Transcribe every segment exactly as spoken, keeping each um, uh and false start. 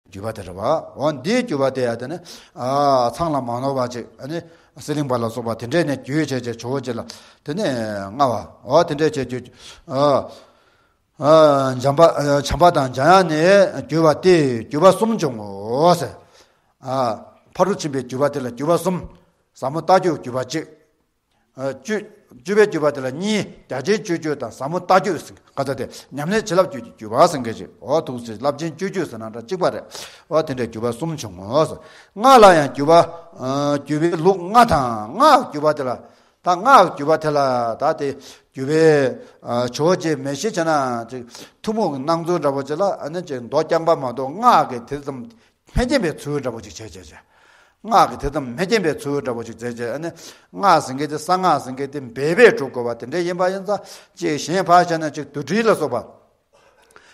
བརྒྱུད་པ་དེ་རེད་བ། འོ་འདིའི་བརྒྱུད་པ་དེ་ཡང་དེ་ནི་ཨ་ཚང་ལ་མ་ནོར་བ་ཅིག་ཨ་ནི་སི་ལིང་པ་ལ་སོགས་པ་དེ་འདྲས་ནས་བརྒྱུད་བྱས་བྱས་ཇོ་བོ་རྗེ་ལ་དེ་ནི་མངའ་བ། འོ་དེ་འདྲས་བྱས་བརྒྱུད་ཨ་ཨ་བྱམས་པ་ཨ་བྱམས་པ་དང་འཇམ་དབྱངས་ནས་བརྒྱུད་པ་སྟེ་བརྒྱུད་པ་གསུམ་བྱུང་ངོ་ཟེར། ཨ་ཕ་རོལ་ཕྱིན་པའི་བརྒྱུད་པ་དེ་ལ་བརྒྱུད་པ་གསུམ། ཟབ་མོ་ལྟ་བརྒྱུད་བརྒྱུད་པ་གཅིག་ཨ་བཅུ་བཅུ་པའི་བརྒྱུད་པ་དེ་ལ་གཉིས། རྒྱ་ཆེན་སྤྱོད་བརྒྱུད་དང་ཟབ་མོ་ལྟ་བརྒྱུད་ཟེར་ག་ཚ་དེ་ཉམས་ལེན་བྱིན་རླབས་བརྒྱུད་ཀྱི་བརྒྱུད་པ་ཟེར་མཁན་ཅིག་འོ་ཐུགས་སྲས་བསླབ་ཆེན་སྤྱོད་བརྒྱུད་ཟེར་ན་འདྲ་གཅིག་པ་རེད། འོ་དེ་འདྲའི་བརྒྱུད་པ་གསུམ་བྱུང་ངོ་ཟེར། སྔགས་ལ་ཡང་བརྒྱུད་པ་ཨ་བརྒྱུད་པའི་ལུགས་ལྔ་དང་། སྔགས་བརྒྱུད་པ་དེ་ལ་ད་སྔགས་བརྒྱུད་པ་དེ་ལ་ད་དེ་བརྒྱུད་པའི་ཨ་ཇོ་བོ་རྗེ་མེ་བཞི་བྱས་ན་ཅིག་ཐུན་མོང་གི་སྣང་ཚུལ་འདྲ་པོ་ཅིག་ལ་ཨ་ནི་ཅིག་མདོ་རྐྱང་པ་མ་གཏོགས་སྔགས་ཀྱི་དེ་ཙམ་མི་མཁྱེན་པའི་ཚུལ་འདྲ་པོ་ཅིག་བྱས་བྱས་བྱས། སྔགས་ཀྱི་དེ་ཙམ་མི་མཁྱེན་པའི་ཚུལ་འདྲ་པོ་ཅིག་མཛད་བྱས། ཨ་ནི་སྔགས་ཟེར་མཁན་དེ་གསང་སྔགས་ཟེར་མཁན་དེ་འབད་པས་སྒྲུབ་དགོས་པ་དེ་འདྲ་ཡིན་པ་ཡིན་ཙང་ཅིག་གཞན་ཕར་བཞག་ན་ཅིག་བདུད་འདུལ་ལ་སོགས་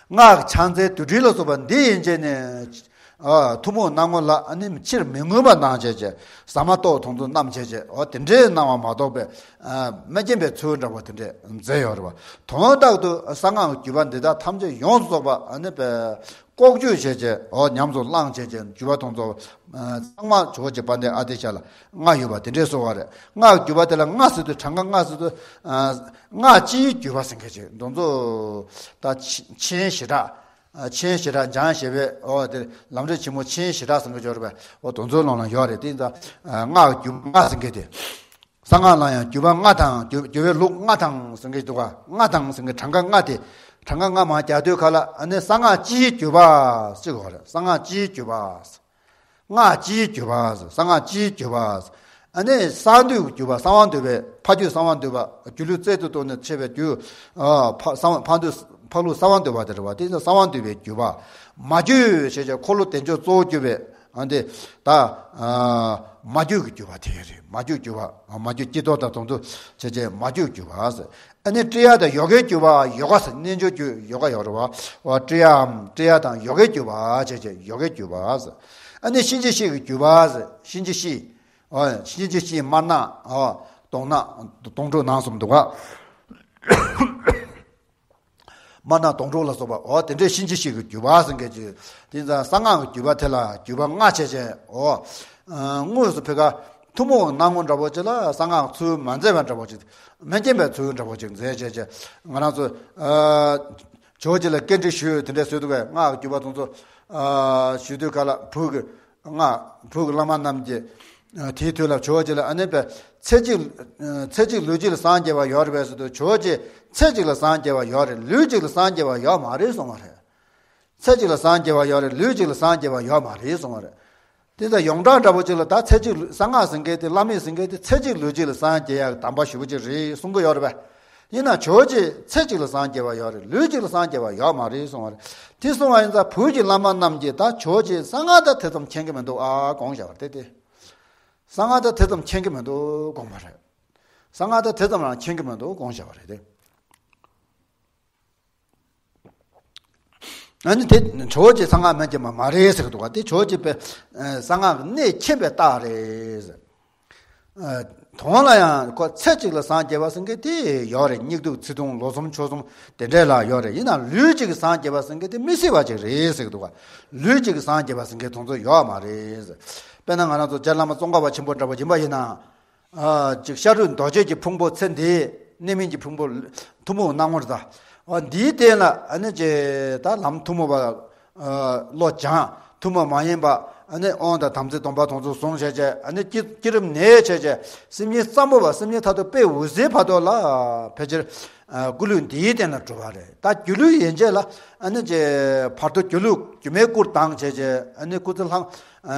པ། སྔགས་ཕྱག་འཚལ་བདུད་འདུལ་ལ་སོགས་པ་འདི་ཡན་ཆད་ནས་ཨ་ཐུན་མོང་སྣང་ངོ་ལ་ཨ་ནི་ཕྱིར་མི་མངོན་པ་སྣང་བྱས་བྱས། ཟ་མ་ཏོག་དོང་ཚོ་བསྣམས་བྱས་བྱས། འོ་དེ་འདྲའི་སྣང་བ་མ་གཏོགས་པའི་ཨ་མི་མཁྱེན་པའི་ཚུལ་འདྲ་པོ་དེ་འདྲས་མཛད་ཡོད་རེད་བ། དོན་དག་ཏུ་གསང་སྔགས་བརྒྱུད་པ་འདི་དག་ཐམས་ཅད་ཡོངས་སུ་རྫོགས་པ་ཨ་ནི་པའི་ལྐོག་ཇུས་བྱས་བྱས། འོ་ཉམས་སུ་བླངས་བྱས་བྱས། བརྒྱུད་པ་དོང་ཚོ་ཚང་མ་ཇོ་བོ་རྗེ་དཔལ་ལྡན་ཨ་ཏི་ཤ་ལ་མངའ་ཡོད་པ་དེ་འདྲས་གསུངས་པ་རེད། སྔགས་བརྒྱུད་པ་དེ་ལ་སྔགས་ཟེར་དུས་གྲངས་ཀ་སྔགས་ཟེར་དུས་ཨ་སྔགས་སྤྱིའི་བརྒྱུད་པ་ཟེར་མཁན་ཅིག་དོང་ཚོ་ད་མཆན་བཞི་སྦྲགས། ཨ་མཆན་བཞི་སྦྲགས་འཇང་ཞེས་པའི་འོ་དེ་ལམ་འབྲས་ཆེན་མོ་མཆན་བཞི་སྦྲགས་ཟེར་མཁན་ཅིག་ཡོད་རེད་པས། འོ་དོང་ཚོའི་ལུང་ལ་ཡོད་རེད། དེ་ཡིན་ཙང་སྔགས་བརྒྱུད་སྔགས་ཟེར་མཁན་དེ། གསང་སྔགས་ལ་ཡང་བརྒྱུད་པ་ལྔ་དང་། བརྒྱུད་བརྒྱུད་པའི་ལུགས་ལྔ་དང་ཟེར་མཁན་འདུག་ག་ལྔ་དང་ཟེར་མཁན་གྲངས་ཀ་ལྔ་དེ། གྲངས་ཀ་ལྔ་མར་རྒྱག་དུས་ག་ལ་ཨ་ནི་གསང་སྔགས་སྤྱིའི་བརྒྱུད་པ་ཟེར་གོ་རེད། གསང་སྔགས་སྤྱིའི་བརྒྱུད་པ། སྔགས་སྤྱིའི་བརྒྱུད་པ། གསང་སྔགས་སྤྱིའི་བརྒྱུད་པ། ཨ་ནི་གསང་འདུས་ཀྱི་བརྒྱུད་པ། གསང་བ་འདུས་པའི་ཕ་རྒྱུད་གསང་བ་འདུས་པ། སྒྱུ་ལུས་རྩལ་དུ་གཏོང་ནས་འཆད་པའི་རྒྱུད། ཨ་ཕ་གསང་བ་ཕ་འདུས་ཕ་ལུགས་གསང་བ་འདུས་པ་དེ་རེད་བ། དེ་ནི་གསང་བ་འདུས་པའི་བརྒྱུད་པ། མ་བརྒྱུད་ཞེས་བྱ་འཁོར་ལོ་བདེ་མཆོག་གཙོ་བོ་གྱུར་པའི་ཨ་འདི་ད་ཨ་མ་བརྒྱུད་ཀྱི་བརྒྱུད་པ་དེ་རེད། མ་བརྒྱུད་བརྒྱུད་པ། མ་བརྒྱུད་སྐྱེས་རྟོགས་དང་དོན་དུ་བྱས་བྱས་མ་བརྒྱུད་བརྒྱུད་པ། ཨ་ནི་ཀྲི་ཡ་དང་ཡོ་གའི་བརྒྱུད་པ། ཡོ་ག་ཟེར་རྣལ་འབྱོར་བརྒྱུད་ཡོ་ག་ཡོད་རེད་བ། འོ་ཀྲི་ཡའམ་ཀྲི་ཡ་དང་ཡོ་གའི་བརྒྱུད་པ་བྱས་བྱས་ཡོ་གའི་བརྒྱུད་པ། ཨ་ནི་གཤིན་རྗེ་གཤེད་ཀྱི་བརྒྱུད་པ། གཤིན་རྗེ་གཤེད། འོ་གཤིན་རྗེ་གཤེད་དམར་ནག་འོ་དོང་ནག་དོང་སྤྲུགས་ནག་གསུམ་འདུག་ག་དམར་ནག་དོང་སྤྲུགས་ལ་སོགས་པ། འོ་དེ་འདྲའི་གཤིན་རྗེ་གཤེད་ཀྱི་བརྒྱུད་པ་ཟེར་མཁན་ཅིག་དེ་ཙང་གསང་སྔགས་ཀྱི་བརྒྱུད་པ་དེ་ལ་བརྒྱུད་པ་ལྔ་བྱས་བྱས། འོ་ཨ་དངོས་སུ་ཕ་གི་ཐུན་མོང་སྣང་ངོ་འདྲ་པོ་ཅིག་ལ་གསང་སྔགས་ཚུལ་མ་མཛད་པ་འདྲ་པོ་ཅིག་མི་མཁྱེན་པའི་ཚུལ་འདྲ་པོ་ཅིག་མཛད་བྱས་བྱས། ང་རང་ཚོ་ཨ་ཇོ་བོ་རྗེ་ལ་སྐྱེས་སྒྲིག་ཞུས། དེ་འདྲ་བཟོས་འདུག་པས། སྔགས་ཀྱི་བརྒྱུད་པ་དེ་ཚོ་ཨ་ཞུ་དུས་ག་ལ་བོད་ཀྱི་སྔགས། བོད་ཀྱི་བླ་མ་རྣམས་ཀྱིས་ཨ་དེའི་དུས་ལ་ཇོ་བོ་རྗེ་ལ་ཨ་ནི་པའི་ཚེ་གཅིག་ཨ་ཚེ་གཅིག་ལུས་གཅིག་ལ་སངས་རྒྱས་པ་ཡོད་རེད་པས་ཟེར་དུས། ཇོ་བོ་རྗེ་ཚེ་གཅིག་ལ་སངས་རྒྱས་པ་ཡོད་རེད། ལུས་གཅིག་ལ་སངས་རྒྱས་པ་ཡོད་མ་རེད་གསུངས་པ་རེད། ཚེ་གཅིག་ལ་སངས་རྒྱས་པ་ཡོད་རེད། ལུས་གཅིག་ལ་སངས་རྒྱས་པ་ཡོད་མ་རེད་གསུངས་པ་རེད། དེ་ལྟར་ཡོངས་གྲགས་འདྲ་པོ་ཅིག་ལ་ད་ཚེ་གཅིག་ལུས། གསང་སྔགས་ཟེར་མཁན་དེ། བླ་མེད་ཟེར་མཁན་དེ་ཚེ་གཅིག་ལུས་གཅིག་ལ་སངས་རྒྱས་ཡག་གདམས་པ་ཞེ་པོ་ཅིག་རེད་གསུང་གི་ཡོད་རེད་པས། ཡིན་ན་ཇོ་བོ་རྗེ་ཚེ་གཅིག་ལ་སངས་རྒྱས་པ་ཡོད་རེད། ལུས་གཅིག་ལ་སངས་རྒྱས་པ་ཡོད་མ་རེད་གསུངས་པ་རེད། དེ་གསུངས་པ་ཡིན་ཙང་བོད་ཀྱི་བླ་མ་རྣམས་ཀྱིས་ད་ཇོ་བོ་རྗེ་གསང་སྔགས་དང་དེ་ཙམ་མཁྱེན་གྱི་མི་འདུག་ཨ་དགོངས་བཞག་པ་རེད་དེ། གསང་སྔགས་དང་དེ་ཙམ་མཁྱེན་གྱི་མི་འདུག་དགོངས་པ་རེད། གསང་སྔགས་དང་དེ་ཙམ་རང་མཁྱེན་གྱི་མི་འདུག་དགོངས་བཞག་པ་རེད་དེ། ཨ་ནི་དེ་ཇོ་བོ་རྗེ་གསང་སྔགས་མ་མཁྱེན་པ་མ་རེད་ཟེར་གི་འདུག་ག་དེ་ཇོ་བོ་རྗེ་པའི་ཨ་གསང་སྔགས་གནད་མཁྱེན་པའི་རྟགས་རེད། ཨ་དོན་ལ་ཡང་ཁོ་ཚེ་གཅིག་ལ་སངས་རྒྱས་པ་ཟེར་མཁན་དེ་ཡོད་རེད། སྙིགས་དུས་ཚེ་ཐུང་ལོ་གསུམ་ཕྱོགས་གསུམ་དེ་འདྲས་ལ་ཡོད་རེད། ཡིན་ནའང་ལུས་གཅིག་གིས་སངས་རྒྱས་པ་ཟེར་མཁན་དེ་མི་སྲིད་པ་ཅིག་རེད་ཟེར་གི་འདུག་ག་ལུས་གཅིག་གིས་སངས་རྒྱས་པ་ཟེར་མཁན་དེ་ཚོ་ཡོད་མ་རེད། དཔེར་ན་ང་རང་ཚོ་རྗེ་བླ་མ་ཙོང་ཁ་པ་ཆེན་པོ་འདྲ་པོ་ཡིན་པ་ཡིན་ན། ཨ་ཅིག་ཤ་རུས་གདོས་བཅས་ཀྱི་ཕུང་པོ། ཚེ་འདིའི་གནས་མིན་གྱི་ཕུང་པོ། ཐུན་མོང་སྣང་ངོར་ད། འོ་འདིའི་སྟེང་ལ་ཨ་ནི་ཅིག་ད་ལམ་ཐུན་མོང་བ་ཨ་བློ་སྦྱང་། ཐུན་མོང་མ་ཡིན་པ་ཨ་ནི་དབང་དང་དམ་ཚིག་སྡོམ་པ་དེ་ཚོ་བཟུང་བྱས་བྱས། ཨ་ནི་བསྐྱེད་བསྐྱེད་རིམ་ནས་བྱས་བྱས། སེམས་ཉིད་གཙང་པོ་བ། སེམས་ཉིད་མཐར་ཐུག་དཔེ་འོད་གསལ་བར་དོ་ལ་ཕལ་ཆེར་ཨ་ཀུན་སློང་འདིའི་སྟེང་ལ་གྲུབ་པ་རེད། ད་སྒྱུ་ལུས་ཡན་ཆད་ལ་ཨ་ནི་ཅིག་བར་དོ་སྒྱུ་ལུས་སྒྱུ་མའི་སྐུར་ལྡང་བྱས་བྱས། ཨ་ནི་སྐུ་ཚེ་ལྷང་ཨ་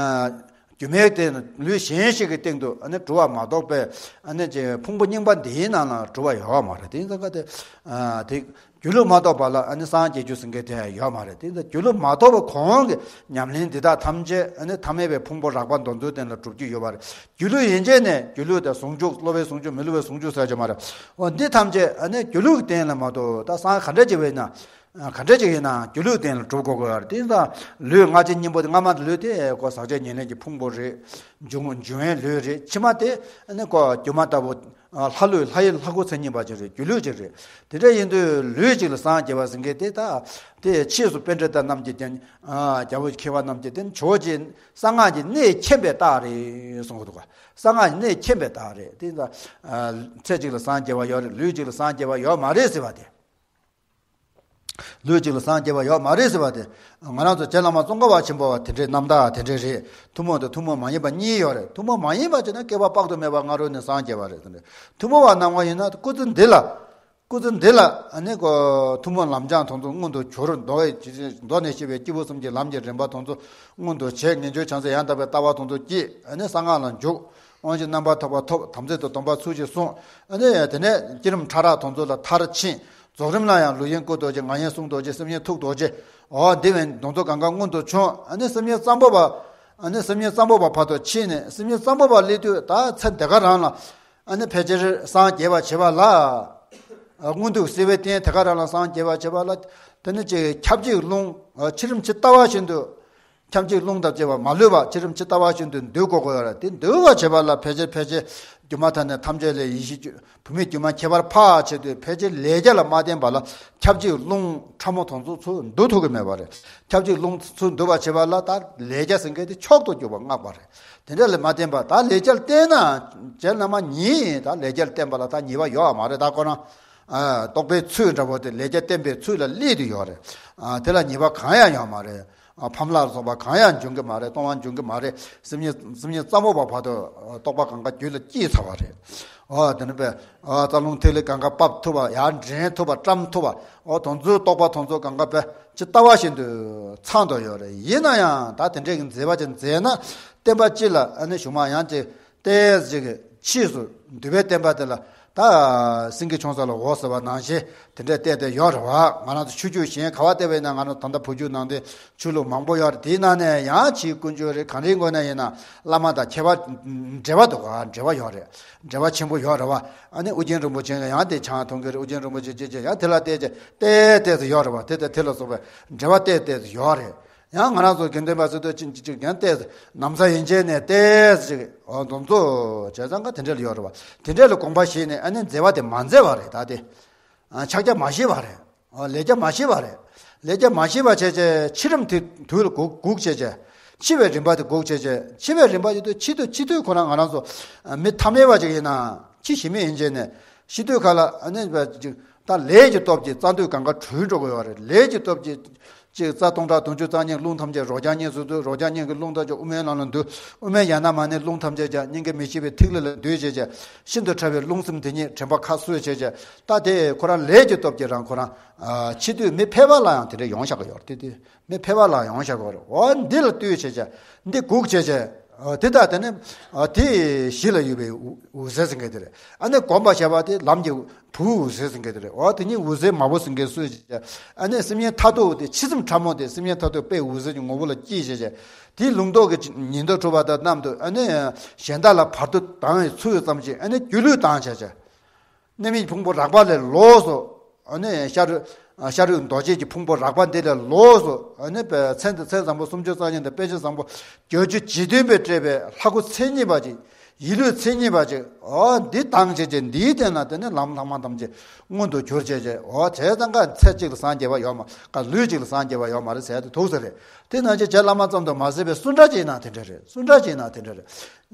སྒྱུ་མའི་སྟེང་ལུས་གཞན་ཞིག་གི་སྟེང་དུ་ཨ་ནི་གྲུབ་པ་མ་གཏོགས་པའི་ཨ་ནི་ཅིག་ཕུང་པོ་རྙིང་པ་འདིའི་ནང་ལ་གྲུབ་པ་ཡོད་མ་རེད། དེ་ཡིན་ཙང་ག་དེ་ཨ་དེ་སྒྱུ་ལུས་མ་གཏོགས་པ་ལ་ཨ་ནི་སངས་རྒྱས་རྒྱུ་ཟེར་མཁན་དེ་ཡོད་མ་རེད། དེ་ཡིན་ཙང་སྒྱུ་ལུས་མ་གཏོགས་པ་གོང་གི་ཉམས་ལེན་འདི་དག་ཐམས་ཅད་ཨ་ནི་ཐ་མལ་པའི་ཕུང་པོ་རགས་པ་འདི་ཚོའི་སྟེང་ལ་གྲུབ་ཀྱི་ཡོད་པ་རེད། སྒྱུ་ལུས་ཡན་ཆད་ནས་སྒྱུ་ལུས་དང་ཟུང་འཇུག་སློབ་པའི་ཟུང་འཇུག་མི་སློབ་པའི་ཟུང་འཇུག་ཟེར་གྱི་མ་རེད། འོ་འདི་ཐམས་ཅད་ཨ་ནི་སྒྱུ་ལུས་ཀྱི་སྟེང་ལ་མ་གཏོགས་ད་སངས་ག་འདྲ་བྱས་པ་ཡིན་ན། ག་འདྲ་ཅིག་ཡིན་ན་སྒྱུ་ལུས་སྟེང་ལ་གྲུབ་དགོས་དགོས་ཡོད་རེད། དེ་ཡིན་ཙང་ལུས་ལྔ་བཅུ་གཉིས་པོ་དེ་སྔ་མ་ལུས་དེ་ཀོ་ཟག་བཅས་ཉེར་ལེན་གྱི་ཕུང་པོ་རེད། འབྱུང་འབྱུང་བའི་ལུས་རེད། ཕྱི་མ་དེ་ནི་ཀོ་སྒྱུ་མ་ལྟ་བུ། ལྷ་ལུས་ལྷ་ཡི་ལྷ་སྐུ་མཚན་ཉིད་པ་ཅིག་རེད། སྒྱུ་ལུས་ཅིག་རེད། དེ་འདྲ་ཡིན་དུས་ལུས་གཅིག་ལ་སངས་རྒྱས་པ་ཟེར་མཁན་དེ་ད་དེ་ཕྱིས་སུ་པཎྜི་ཏ་རྣམས་ཀྱིས་ཀྱང་རྒྱལ་པོ་མཁས་པ་རྣམས་ཀྱིས་དེ་ཇོ་བོ་རྗེ་གསང་སྔགས་ཀྱི་གནས་མཁྱེན་པའི་རྟགས་རེད་གསུངས་འདུག་ག་གསང་སྔགས་ཀྱི་གནས་མཁྱེན་པའི་རྟགས་རེད། དེ་ད་ཚེ་གཅིག་ལ་སངས་རྒྱས་པ་ཡོད་རེད། ལུས་གཅིག་ལ་སངས་རྒྱས་པ་ཡོད་མ་རེད་ཟེར་བ་དེ། ལུས་གཅིག་ལ་སངས་རྒྱས་པ་ཡོད་མ་རེད་ཟེར་བ་དེ། ང་རང་ཚོ་རྗེ་བླ་མ་ཙོང་ཁ་པ་ཆེན་པོ་བ་དེ་འདྲའི་རྣམ་ཐར་དེ་འདྲའི་རེད། ཐུན་མོང་དང་ཐུན་མོང་མ་ཡིན་པ་གཉིས་ཡོད་རེད། ཐུན་མོང་མ་ཡིན་པ་བྱས་ན་བསྐལ་པ་དཔག་ཏུ་མེད་པ་སྔ་རོལ་ནས་སངས་རྒྱས་པ་རེད། དེ་འདྲ་ཐུན་མོང་བ་རྣམས་ཡིན་ན་སྐུ་ཚེ་འདི་ལ། སྐུ་ཚེ་འདི་ལ་ཨ་ནི་གོ་ཐུན་མོང་ལམ་སྦྱངས་དེ་ཚོ་མངོན་དུ་གྱུར། མདོ་བའི་མདོ་ནས་བཤད་པའི་སྐྱེས་བུ་གསུམ་གྱི་ལམ་གྱི་རིམ་པ་དེ་ཚོ་མངོན་དུ་བྱས། ངེས་འབྱུང་བྱང་སེམས་ཡང་དག་པའི་ལྟ་བ་དེ་ཚོ་སྐྱེས། ཨ་ནི་གསང་སྔགས་ལ་འཇུག་དབང་བཞི་རྣམ་པར་དག་པ་ཐོབ། དམ་ཚིག་དང་སྡོམ་པ་ཚུལ་བཞིན་བསྲུང་། ཨ་ནི་དེ་ནས་བསྐྱེད་རིམ་ཕྲ་རགས་དེ་ཚོ་ལ་མཐར་ཕྱིན། རྫོགས་རིམ་ལ་ཡང་ལུས་ཡིན་སྐུ་རྡོ་རྗེ། ངག་ཡིན་གསུང་རྡོ་རྗེ། སེམས་ཡིན་ཐུགས་རྡོ་རྗེ། འོ་འདི་བས་དེ་ཚོ་གང་ག་མངོན་དུ་བྱུང་། ཨ་ནི་སེམས་ཡིན་གཙང་པོ་བ། ཨ་ནི་སེམས་ཡིན་གཙང་པོ་བ་བར་དུ་ཕྱིན་ནས་སེམས་ཡིན་གཙང་པོ་བ་སླེབས་དུས་ད་ཚེ་འདི་ག་རང་ལ། ཨ་ནི་ཕལ་ཆེར་སངས་རྒྱས་པར་བྱེད་པ་ལ། མངོན་མཐོ་བའི་སྲིད་པའི་རྟེན་དེ་ག་རང་ལ་སངས་རྒྱས་པར་བྱེད་པ་ལ། དེ་ནི་ཅིག་ཁྱབ་འཇུག་རླུང་། ཕྱི་རིམ་ཇི་ལྟ་བ་བཞིན་དུ། ཁྱབ་འཇུག་རླུང་དང་བཅས་པ་མ་ལུས་པ་ཕྱི་རིམ་ཇི་ལྟ་བ་བཞིན་དུ་འདུལ་དགོས་དགོས་ཡོད་རེད། དེ་འདུལ་བར་བྱེད་པ་ལ་ཕལ་ཆེར་ཕལ་ཆེར་སྒྱུ་མ་ཐ་སྙད་ཐམས་ཅད་ལས་ཡེ་ཤེས་བུད་མེད་སྒྱུ་མ་ཁྱད་པར་འཕགས་ཆེ་དུས་ཕལ་ཆེར་ལས་རྒྱ་ལ་མ་བརྟེན་པ་ལ་ཁྱབ་འཇུག་རླུང་ཕྲ་མོ་དེ་ཚོ་ཚུར་འདུལ་ཐུབ་ཀྱི་མེད་པ་རེད། ཁྱབ་འཇུག་རླུང་ཚུར་འདུལ་བར་བྱེད་པ་ལ་ད་ལས་རྒྱ་ཟེར་མཁན་དེ་མཆོག་ཏུ་གྱུར་པ་བསྔགས་པ་རེད། དེ་འདྲ་ལས་མ་བརྟེན་པ་ད་ལས་རྒྱ་བརྟེན་ན་རྗེ་བླ་མ་ཉིད་ད་ལས་རྒྱ་བརྟེན་པ་ལ་ད་ཉེས་པ་ཡོད་མ་རེད། ད་ཁོ་རང་རྟོགས་པའི་ཚུལ་འདྲ་པོ་དེ་ལས་རྒྱ་བརྟེན་པའི་ཚུལ་ལ་སླེབས་དུ་ཡོད་རེད། དེ་ལ་ཉེས་པ་གང་ཡང་ཡོད་མ་རེད། ཕམ་ལ་སོགས་པ་གང་ཡང་འབྱུང་གི་མ་རེད། གཏོང་བ་འབྱུང་གི་མ་རེད། སེམས་ཉིད་སེམས་ཉིད་གཙང་པོ་བ་བར་དུ་རྟོགས་པ་གང་ག་རྒྱུད་ལ་སྐྱེས་ཚར་བ་རེད། འོ་དེ་ནི་པས་རྩ་རླུང་ཐིག་ལེ་གང་ག་ཕབ་ཐུབ་པ། ཡར་འདྲེན་ཐུབ་པ། བཀྲམ་ཐུབ་པ། འོ་དེ་ཚོའི་རྟོགས་པ་དེ་ཚོ་གང་ག་པས་ཇི་ལྟ་བ་བཞིན་དུ་ཚང་དུ་ཡོད་རེད། ཡིན་ན་ཡང་ད་དེ་འདྲས་ཀྱི་མཛད་པ་ཅིག་མཛད་ན་བསྟན་པ་སྤྱི་ལ་ཨ་ནི་གཞུང་མ་ཡང་ཅིག་ཏོག་ཙམ་ཅིག་ཕྱིས་སུ་འདུལ་བའི་བསྟན་པ་དེ་ལ་ད་སེང་གེ་མཆོང་ས་ལ་འོ་ཟེར་བ་ནང་བཞིན་དེ་འདྲས་བལྟས་ཏེ་ཡོད་རེད་བ། ང་རང་ཚོ་ཆོས་བརྒྱུད་གཞན་ག་བ་བལྟས་པ་ཡིན་ན་ང་རང་ད་ལྟ་བོད་བརྒྱུད་ནང་བསྟན་ཆོས་ལུགས་མང་པོ་ཡོད་རེད། དེའི་ནང་ནས་ཡང་ཕྱིའི་ཀུན་སྤྱོད་རེད། ག་རེའི་སྒོ་ནས་ཡིན་ན་བླ་མ་དང་ཁྱད་པར་འབྲེལ་བ་འདུག་ག་འབྲེལ་བ་ཡོད་རེད། འབྲེལ་བ་ཆེན་པོ་ཡོད་རེད་བ། ཨ་ནི་ཨོ་རྒྱན་རིན་པོ་ཆེ་ཡང་དེ་ཆང་འཐུང་གི་རེད། ཨོ་རྒྱན་རིན་པོ་ཆེ་ཅེས་ཅེས་ཡང་དེ་ལ་བལྟས་ཅེས་ཏོག་ཙམ་ཡོད་རེད་བ། དེ་དང་དེ་ལ་སོགས་པའི་འབྲེལ་བ་ཏོག་ཙམ་ཡོད་རེད། ཡང་ང་རང་ཚོ་དགེ་འདུན་པ་ཚོ་ཏོག་ཙམ་ཅིག་ཡང་ཏོག་ཙམ་ན་བཟའ་ཡན་ཆད་ནས་ཏོག་ཙམ་ཅིག་འོ་འདོམ་ཚོ་བྱས་ཙང་ག་དེ་འདྲ་ལ་ཡོད་རེད་བ། དེ་འདྲ་ལ་དགོངས་པ་བཞེས་ནས་ཨ་ནི་མཛད་པ་དེ་མ་མཛད་པ་རེད། ད་དེ་ཕྱག་རྒྱ་མ་བཞེས་པ་རེད། ལས་རྒྱ་མ་ཞིག་པ་རེད། ལས་རྒྱ་མ་ཞིག་པ་བྱས་རྗེས་ཕྱི་རིམ་དེ་དུས་ལ་སྒུག་སྒུག་བྱས་རྗེས། འཆི་བའི་རིམ་པ་དེ་སྒུག་བྱས་རྗེས། འཆི་བའི་རིམ་པ་དེ་དུས་འཆི་དུས་འཆི་དུས་ཁོ་རང་ང་རང་ཚོ་མི་ཐ་མལ་བ་ཅིག་ཡིན་ན་འཆི་ཞིག་མི་ཡིན་བྱས་ནས་ཤི་དུས་ཁ་ལ་ཨ་ནི་ཅིག་ད་ལས་ཀྱི་སྟོབས་ཀྱིས་རྩ་མདུད་གང་ག་གྲོལ་འགྲོ་གི་ཡོད་རེད། ལས་ཀྱི་སྟོབས་ཀྱིས་ཅིག་རྩ་སྟོང་ཕྲག་བདུན་ཅུ་རྩ་གཉིས་རླུང་ཐམས་ཅད་རོ་རྐྱང་གཉིས་སུ་འདུས། རོ་རྐྱང་གཉིས་ཀྱི་རླུང་ཐམས་ཅད་དབུ་མའི་ལམ་ལ་འདུས། དབུ་མའི་ཡ་ན་མ་ཎི་རླུང་ཐམས་ཅད་ཀྱང་སྙིང་གའི་མི་ཤིགས་པའི་ཐིག་ལེ་ལ་འདུས་བྱས་བྱས། ཤིན་ཏུ་ཕྲ་བའི་རླུང་སེམས་དེ་ཉིད་དྲན་པ་ཁ་གསོས་བྱས་བྱས། ད་དེ་ཁོ་རང་ལས་ཀྱི་སྟོབས་ཀྱིས་རང་ཁོ་རང་། ཨ། འཆི་དུས་མི་ཕལ་པ་ལ་ཡང་དེ་འདྲ་ཡོང་བཞག་གི་ཡོད་རེད། དེ་དུས་མི་ཕལ་པ་ལ་ཡང་ཡོང་བཞག་གི་ཡོད་རེད། འོ་འདི་ལ་ལྟོས་བྱས་བྱས། འདི་སྒུག་བྱས་བྱས། ཨ། དེ་ལྟ་དེ་ནི། ཨ། དེ་གཞི་ལ་ཡོད་པའི་འོད་ཟེར་ཟེར་མཁན་དེ་རེད། ཨ་ནི་གོམས་པ་བྱས་པ་དེ་ལམ་གྱི་བུ་འོད་ཟེར་ཟེར་མཁན་དེ་རེད། འོ་དེ་ཉིད་འོད་ཟེར་མ་བུ་ཟེར་མཁན་སུ་བྱས་བྱས། ཨ་ནི་སེམས་ཉིད་མཐར་ཐུག་དེ་འཆི་སེམས་ཕྲ་མོ་དེ་སེམས་ཉིད་མཐར་ཐུག་དཔེ་འོད་ཟེར་གྱི་ངོ་བོ་ལ་སྐྱེས་བྱས་བྱས། དེའི་ལུང་རྟོགས་ཀྱི་ཉིན་ཐོ་གྲུབ་པ་དང་མཉམ་དུ་ཨ་ནི་གཞན་དག་ལ་བར་དུ་ལྡང་བའི་ཚུལ་ཙམ་ཞིག་ཨ་ནི་སྒྱུ་ལུས་བཏང་བྱས་བྱས། གནས་མིག་ཕུང་པོ་རགས་པ་ལས་ལོགས་སུ། ཨ་ནི་ཤ་རུས། ཤ་རུས་རྡོ་རྗེ་གི་ཕུང་པོ་རགས་པ་འདི་ལས་ལོགས་སུ། ཨ་ནི་མཚན་མཚན་བཟང་པོ་སུམ་ཅུ་རྩ་གཉིས་དང་དཔེ་བྱད་བཟང་པོ་བརྒྱད་ཅུ་འཇིག་རྟེན་པས་སྤྲས་པའི་ལྷ་སྐུ་མཚན་ཉིད་པ་ཅིག་ཡིད་ལུས་མཚན་ཉིད་པ་ཅིག་འོ་འདི་བཏང་བྱས་བྱས། འདིའི་སྟེང་ན་དེ་ནི་ལམ་ལྷག་མ་ཐམས་ཅད་མངོན་དུ་གྱུར་བྱས་བྱས། འོ་བྱས་ཙང་ཀ་ཚེ་གཅིག་ལ་སངས་རྒྱས་པ་ཡོད་མ། ཀ་ལུས་གཅིག་ལ་སངས་རྒྱས་པ་ཡོད་མ་རེད་ཟེར་ཡ་དེ་འདུག་ས་རེད། དེ་ནང་བཞིན་རྗེ་བླ་མ་ཙམ་དུ་མ་ཟད་པའི་སུ་འདྲ་ཅིག་ཡིན་ན་དེ་འདྲ་རེད། སུ་འདྲ་ཅིག་ཡིན་ན་དེ་འདྲ་རེད།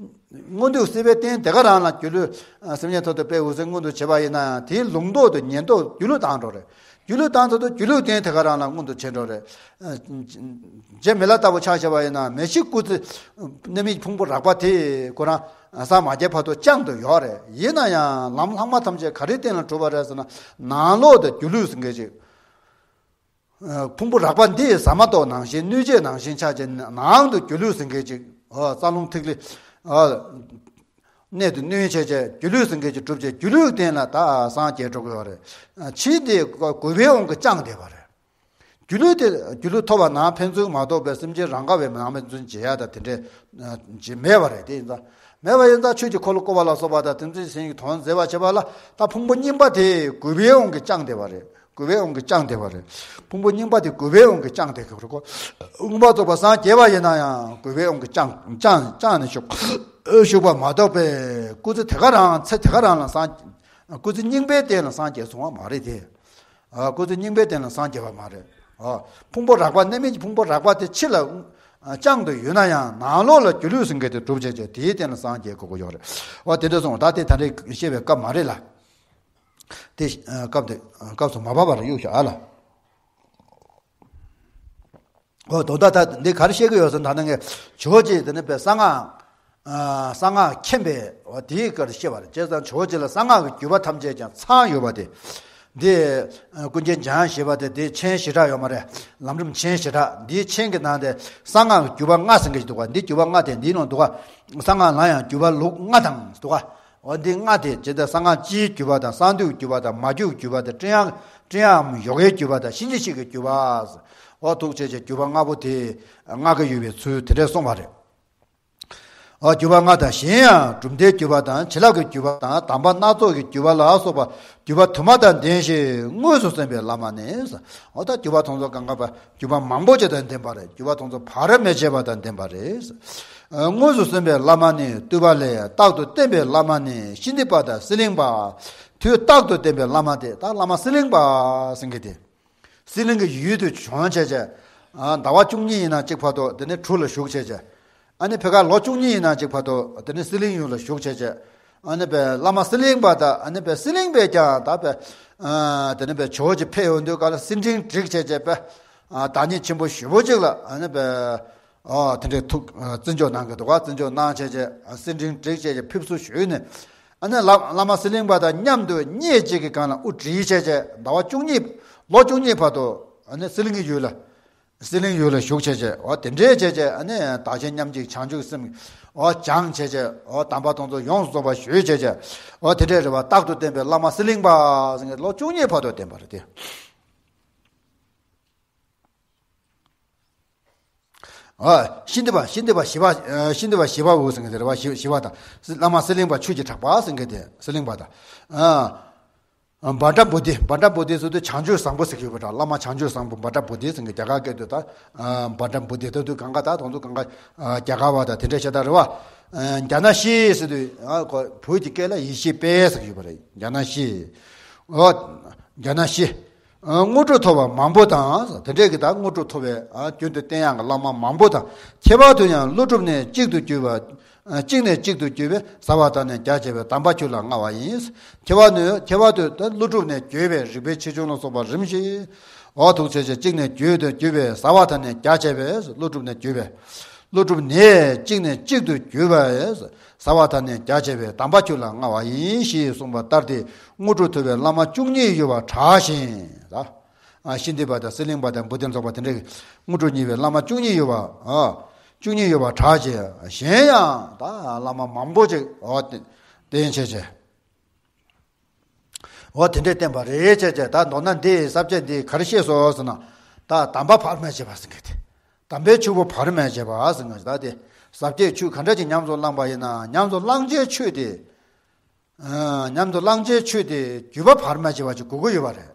མངོན་མཐོའི་སྲིད་པའི་རྟེན་དེ་ག་རང་ལ་སྒྱུ་ལུས། སེམས་ཉིད་ཐོག་ཏུ་དཔེ་འོད་ཟེར་མངོན་དུ་བྱེད་པ་ཡིན་ན་ཡང་དེའི་ལུང་རྟོགས་དང་ཉན་རྟོགས་སྒྱུ་ལུས་བཏང་འགྲོ་རེད། སྒྱུ་ལུས་བཏང་ཚར་དུས་སྒྱུ་ལུས་རྟེན་དེ་ག་རང་ལ་མངོན་དུ་བྱེད་འགྲོ་རེད། རྗེ་མི་ལ་ལྟ་བུ་ཆ་བཞག་པ་ཡིན་ན་མི་ཤི་སྐུ་ཚེ། གནས་མིག་ཕུང་པོ་རགས་པ་དེ་ཁོ་རང་སངས་མ་རྒྱས་བར་དུ་བཅངས་དུ་ཡོད་རེད། ཡིན་ན་ཡང་ལམ་ལྷག་མ་ཐམས་ཅད་ག་རེའི་སྟེང་ལ་གྲུབ་པ་རེད་ཟེར་ན། ནང་ལོགས་དེ་སྒྱུ་ལུས་ཟེར་མཁན་ཅིག་ཕུང་པོ་རགས་པ་འདི་ཟ་མ་ཏོག་ནང་བཞིན་སྣོད་སྤྱད་ནང་བཞིན་ཆགས་ཀྱི་ནང་དུ་སྒྱུ་ལུས་ཟེར་མཁན་ཅིག་འོ་རྩ་རླུང་ཐིག་ལེ། འོ་གནད་དུ་བསྣུན་བྱས་བྱས་སྒྱུ་ལུས་ཟེར་མཁན་ཅིག་གྲུབ་བྱས་སྒྱུ་ལུས་སྟེང་ལ་ད་སངས་རྒྱས་འགྲོ་གི་ཡོད་རེད། ཕྱིས་དེ་རྒུད་པའི་དབང་གིས་བཅངས་བསྡད་པ་རེད། སྒྱུ་ལུས་དེ་སྒྱུ་ལུས་ཐོབ་པ་ན་ཕན་ཚུན་མ་གཏོགས་པའི་སེམས་ཅན་རང་ག་བའི་ནང་ཕན་ཚུན་བྱེད་ཡ་ད་དེ་འདྲས་བྱེད་མེད་པ་རེད། དེ་ཡིན་ཙང་མེད་པ་ཡིན་ཙང་ཆོས་ཀྱི་འཁོར་ལོ་བསྐོར་བ་ལ་སོགས་པ་དང་དེ་ཚོའི་སེམས་ཀྱི་དོན་མཛད་པར་བྱེད་པ་ལ་ད་ཕུང་པོ་རྙིང་པ་དེ་རྒུད་པའི་དབང་གིས་བཅངས་བསྡད་པ་རེད། རྒུད་པའི་དབང་གིས་བཅིངས་བསྡད་པ་རེད། ཕུང་པོ་རྙིང་པ་དེ་རྒུད་པའི་དབང་གིས་བཅིངས་བསྡད་ཀྱི་རེད་ཁོ། མངོན་པར་རྫོགས་པར་སངས་རྒྱས་པ་ཡིན་ན་ཡང་རྒུད་པའི་དབང་གིས་བཅིངས་བཅིངས་བཅིངས་ནས་བཞུགས་བཞུགས་པ་མ་གཏོགས་པའི། སྐུ་ཚེ་དེ་ག་རང་ཚེ་དེ་ག་རང་ལ་སངས། སྐུ་ཚེ་རྙིང་པའི་སྟེང་ལ་སངས་རྒྱས་སོང་བ་མ་རེད་དེ། ཨ། སྐུ་ཚེ་རྙིང་པའི་སྟེང་ལ་སངས་རྒྱས་པ་མ་རེད། ཨ། ཕུང་པོ་རགས་པ་གནས་མིན་གྱི་ཕུང་པོ་རགས་པ་དེ་ཕྱི་ལ། ཨ། བཅིངས་ཏེ་ཡོད་ན་ཡང་ནང་ལོགས་ལ་སྒྱུ་ལུས་ཟེར་མཁན་དེ་གྲུབ་བྱས་བྱས་དེའི་སྟེང་ལ་སངས་རྒྱས་དགོས་ཀྱི་ཡོད་རེད། ཨོ་དེ་འདྲ་སོང་ད་དེ་ད་རེས་བཤད་པའི་སྐབས་མ་རེད་ལ། དེ་སྐབས་དེ་སྐབས་སུ་མ་བབས་པར་གཡུག་བཞག་ཨ་ལ། ཨོ་དོན་དག་ད་འདི་ག་རེ་བཤད་ཀྱི་ཡོད་ཟེར་ན་ད་ནང་གི་ཇོ་བོ་རྗེ་དེ་ནི་པའི་གསང་སྔགས། ཨ། གསང་སྔགས་མཁྱེན་པའི་འོ་དེའི་སྐོར་བཤད་པ་རེད། བྱས་ཙང་ཇོ་བོ་རྗེ་ལ་གསང་སྔགས་ཀྱི་བརྒྱུད་པ་ཐམས་ཅད་ཀྱང་ཚང་ཡོད་པ་དེ། འདི་ཀུན་མཁྱེན་འཇམ་དབྱངས་ཞེས་པ་དེ་འདི་མཆན་ཞེ་དྲག་ཡོད་མ་རེད། ལམ་རིམ་མཆན་ཞེ་དྲག་འདིའི་མཆན་གྱི་ནང་དེ་གསང་སྔགས་ཀྱི་བརྒྱུད་པ་ལྔ་ཟེར་མཁན་ཞིག་འདུག་ག་འདི་བརྒྱུད་པ་ལྔ་དེ་འདིའི་ནང་འདུག་ག་གསང་སྔགས་ལ་ཡང་བརྒྱུད་པ་ལུགས་ལྔ་དང་འདུག་ག་འོ་འདི་ལྔ་དེ་ཇི་ལྟར་གསང་སྔགས་སྤྱིའི་བརྒྱུད་པ་དང་གསང་འདུས་ཀྱི་བརྒྱུད་པ་དང་མ་བརྒྱུད་ཀྱི་བརྒྱུད་པ་དང་སྤྲེའུ་ཡང་སྤྲེའུ་ཡང་ཡོ་གའི་བརྒྱུད་པ་དང་གཤིན་རྗེ་གཤེད་ཀྱི་བརྒྱུད་པ། འོ་ཐུགས་རྗེ་ཆེ་བརྒྱུད་པ་ལྔ་པོ་དེ་ལྔ་ཀ་ཡོད་པའི་ཚུལ་དེ་འདྲས་གསུངས་པ་རེད། འོ་བརྒྱུད་པ་ལྔ་དང་གཞན་ཡང་གྲུབ་མཐའི་བརྒྱུད་པ་དང་བྱིན་རླབས་ཀྱི་བརྒྱུད་པ་དང་དམ་པ་སྣ་ཚོགས་ཀྱི་བརྒྱུད་པ་ལ་སོགས་པ་བརྒྱུད་པ་དུ་མ་དང་ལྡན་ཞིང་དངོས་སུ་གསན་པའི་བླ་མ་ནི། འོ་ད་བརྒྱུད་པ་དེ་ཚོ་གང་ག་པ་བརྒྱུད་པ་མང་པོ་ཅིག་དང་ལྡན་པ་རེད། བརྒྱུད་པ་དེ་ཚོ་བར་མེད་བྱས་པ་དང་ལྡན་པ་རེད། དངོས་སུ་གསན་པའི་བླ་མ་ནི་བཏུས་པ་ལས་རྟག་ཏུ་བསྟེན་པའི་བླ་མ་ནི་ཤིན་ཏི་པ་དང་གསེར་གླིང་པ། དུས་རྟག་ཏུ་བསྟེན་པའི་བླ་མ་དེ་ད་བླ་མ་གསེར་གླིང་པ་ཟེར་མཁན་དེ། གསེར་གླིང་གི་ཡུལ་དུ་བྱོན་བྱས་བྱས། ཟླ་བ་བཅུ་གཉིས་ཡིན་ན་གཅིག་བར་དུ་དེ་ནས་གྲུ་ལ་བཞུགས་བྱས་བྱས། ཨ་ནི་ཕ་གིར་ལོ་བཅུ་གཉིས་ཡིན་ན་གཅིག་བར་དུ་དེ་ནས་གསེར་གླིང་ཡུལ་ལ་བཞུགས་བྱས་བྱས། ཨ་ནི་པའི་བླ་མ་གསེར་གླིང་པ་དང་ཨ་ནི་པའི་གསེར་གླིང་པས་ཀྱང་ད་པའི། དེ་ནས་པའི་ཇོ་བོ་རྗེ་ཕེབས་ཡོང་དུས་སྐབས་ལ་གསེར་ཕྲེང་བསྒྲིགས་བྱས་བྱས་པའི། བདག་ཉིད་ཆེན་པོ་ཞེ་པོ་ཅིག་ལ་ཨ་ནི་པའི། ཨོ་དེ་འདྲའི་ཐུགས་བརྩི་འཇོག་གནང་གི་འདུག་ག་བརྩི་འཇོག་གནང་བྱས་བྱས་གསེར་ཕྲེང་བསྒྲིགས་བྱས་བྱས་ཕེབས་བསུ་ཞུས་ནས། ཨ་ནི་བླ་བླ་མ་གསེར་གླིང་པ་དང་མཉམ་དུ་སྙེད་ཅིག་གི་སྒང་ལ་དབུ་བསྒྲིགས་བྱས་བྱས་ཟླ་བ་བཅུ་གཉིས་ལོ་བཅུ་གཉིས་བར་དུ་ཨ་ནི་གསེར་གླིང་གི་ཡུལ་ལ་གསེར་གླིང་ཡུལ་ལ་བཞུགས་བྱས་བྱས་ཨོ་དེ་འདྲས་བྱས་བྱས་ཨ་ནི་བདག་གཞན་མཉམ་གཅིག་བྱང་ཆུབ་སེམས་ཨོ་སྦྱངས་བྱས་བྱས་ཨོ་དམ་པ་དེ་ཚོ་ཡོངས་སུ་རྫོགས་པ་ཞུས་བྱས་བྱས་ཨོ་དེ་འདྲས་རེད་བ། རྟག་ཏུ་བསྟེན་པའི་བླ་མ་གསེར་གླིང་པ་ཟེར་མཁན་ལོ་བཅུ་གཉིས་བར་དུ་བསྟེན་པ་རེད་དེ། ཨ། ཤིན་ཏི་པ་ཤིན་ཏི་པ་ཞི་བ། ཨ། ཤིན་ཏི་པ་ཞི་བ་འོ་ཟེར་མཁན་དེ་རེད་བ། ཞི་ཞི་བ་དང་། བླ་མ་གསེར་གླིང་པ་ཆོས་ཀྱི་གྲགས་པ་ཟེར་མཁན་དེ་གསེར་གླིང་པ་དང་། ཨ། བྷ་དྲ་བྷོ་དྷི། བྷ་དྲ་བྷོ་དྷི་ཟེར་དུས་བྱང་ཆུབ་བཟང་པོ་ཟེར་གྱི་ཡོད་པ་འདྲ། བླ་མ་བྱང་ཆུབ་བཟང་པོ་བྷ་དྲ་བྷོ་དྷི་ཟེར་མཁན་རྒྱ་གར་སྐད་དུ་ད། ཨ། བྷ་དྲ་བྷོ་དྷི་ད་དུས་གང་ག་ད་དེ་ཚོ་གང་ག་ཨ། རྒྱ་གར་བ་དང་དེ་འདྲ་ཤ་སྟག་རེད་བ། ཨ། རྒྱ་ནག་ཤི་ཟེར་དུས་ཨ་ཁོ་བོད་ཀྱི་སྐད་ལ་ཡེ་ཤེས་དཔལ་ཟེར་གྱི་ཡོད་པ་རེད། རྒྱ་ནག་ཤི། ཨོ། རྒྱ་ནག་ཤི། ཨ། དངོས་གྲུབ་ཐོབ་པ་མང་པོ་དང་། དེ་འདྲས་ཀྱི་ད་དངོས་གྲུབ་ཐོབ་པའི་ཨ་རྒྱུན་དུ་བསྟེན་ཡག་གི་བླ་མ་མང་པོ་དང་། ཁྱད་པར་དུ་ཡང་ཀླུ་སྒྲུབ་ནས་གཅིག་ཏུ་གྱུར་པ། ཨ། གཅིག་ནས་གཅིག་ཏུ་གྱུར་པའི་ཟ་བ་དང་ནི་རྒྱ་ཆེ་བའི་དམ་པ་ཁྱོད་ལ་མངའ་བ་ཡིན། ཁྱད་པར་དུ་ཁྱད་པར་དུ་ད་ཀླུ་སྒྲུབ་ནས་བརྒྱུད་པའི་རིག་པའི་ཆེ་ཆུང་ལ་སོགས་པ་རིམ་བཞིན། འོ་ཐུགས་རྗེ་ཆེ། གཅིག་ནས་བརྒྱུད་དུ་གྱུར་པའི་ཟ་བ་དང་ནི་རྒྱ་ཆེ་བའི་ཀླུ་སྒྲུབ་ནས་བརྒྱུད་པའི། ཀླུ་སྒྲུབ་ནས་གཅིག་ནས་གཅིག་ཏུ་གྱུར་པའི་ཟ་བ་དང་ནི་རྒྱ་ཆེ་བའི་དམ་པ་ཁྱོད་ལ་མངའ་བ་ཡིན་ཞེས་གསུངས་པ་ལྟར་ཏེ་དངོས་གྲུབ་ཐོབ་པའི་བླ་མ་བཅུ་གཉིས་ཡོད་པར་གྲགས་ཤིང་། ད། ཨ། ཤིན་ཏི་པ་དང་གསེར་གླིང་པ་དང་བོ་དྷི་རྫོགས་པ་དེ་འདྲའི་དངོས་གྲུབ་བརྙེས་པའི་བླ་མ་བཅུ་གཉིས་ཡོད་པ། ཨ། བཅུ་གཉིས་ཡོད་པར་གྲགས་ཤིང་གཞན་ཡང་ད་བླ་མ་མང་པོ་ཅིག་འོ་བསྟེན་བྱས་བྱས། འོ་དེ་འདྲས་བསྟེན་པ་རེད་བྱས་བྱས། ད་མདོར་ན་འདི་ས་བཅད་འདི་ག་རེ་བཤད་སོང་ཟེར་ན། ད་དམ་པ་བར་མ་ཆད་པ་ཟེར་མཁན་དེ། དམ་པའི་ཆོས་པོ་བར་མ་ཆད་པ་ཟེར་མཁན་ད་དེ། ས་བཅད་ཆོས་ག་འདྲ་ཅིག་ཉམས་སུ་བླངས་པ་ཡིན་ན་ཉམས་སུ་བླང་བྱའི་ཆོས་དེ། ཨ། ཉམས་སུ་བླང་བྱའི་ཆོས་དེ་བརྒྱུད་པ་བར་མ་ཆད་པ་ཅིག་དགོས་ཀྱི་ཡོད་པ་རེད།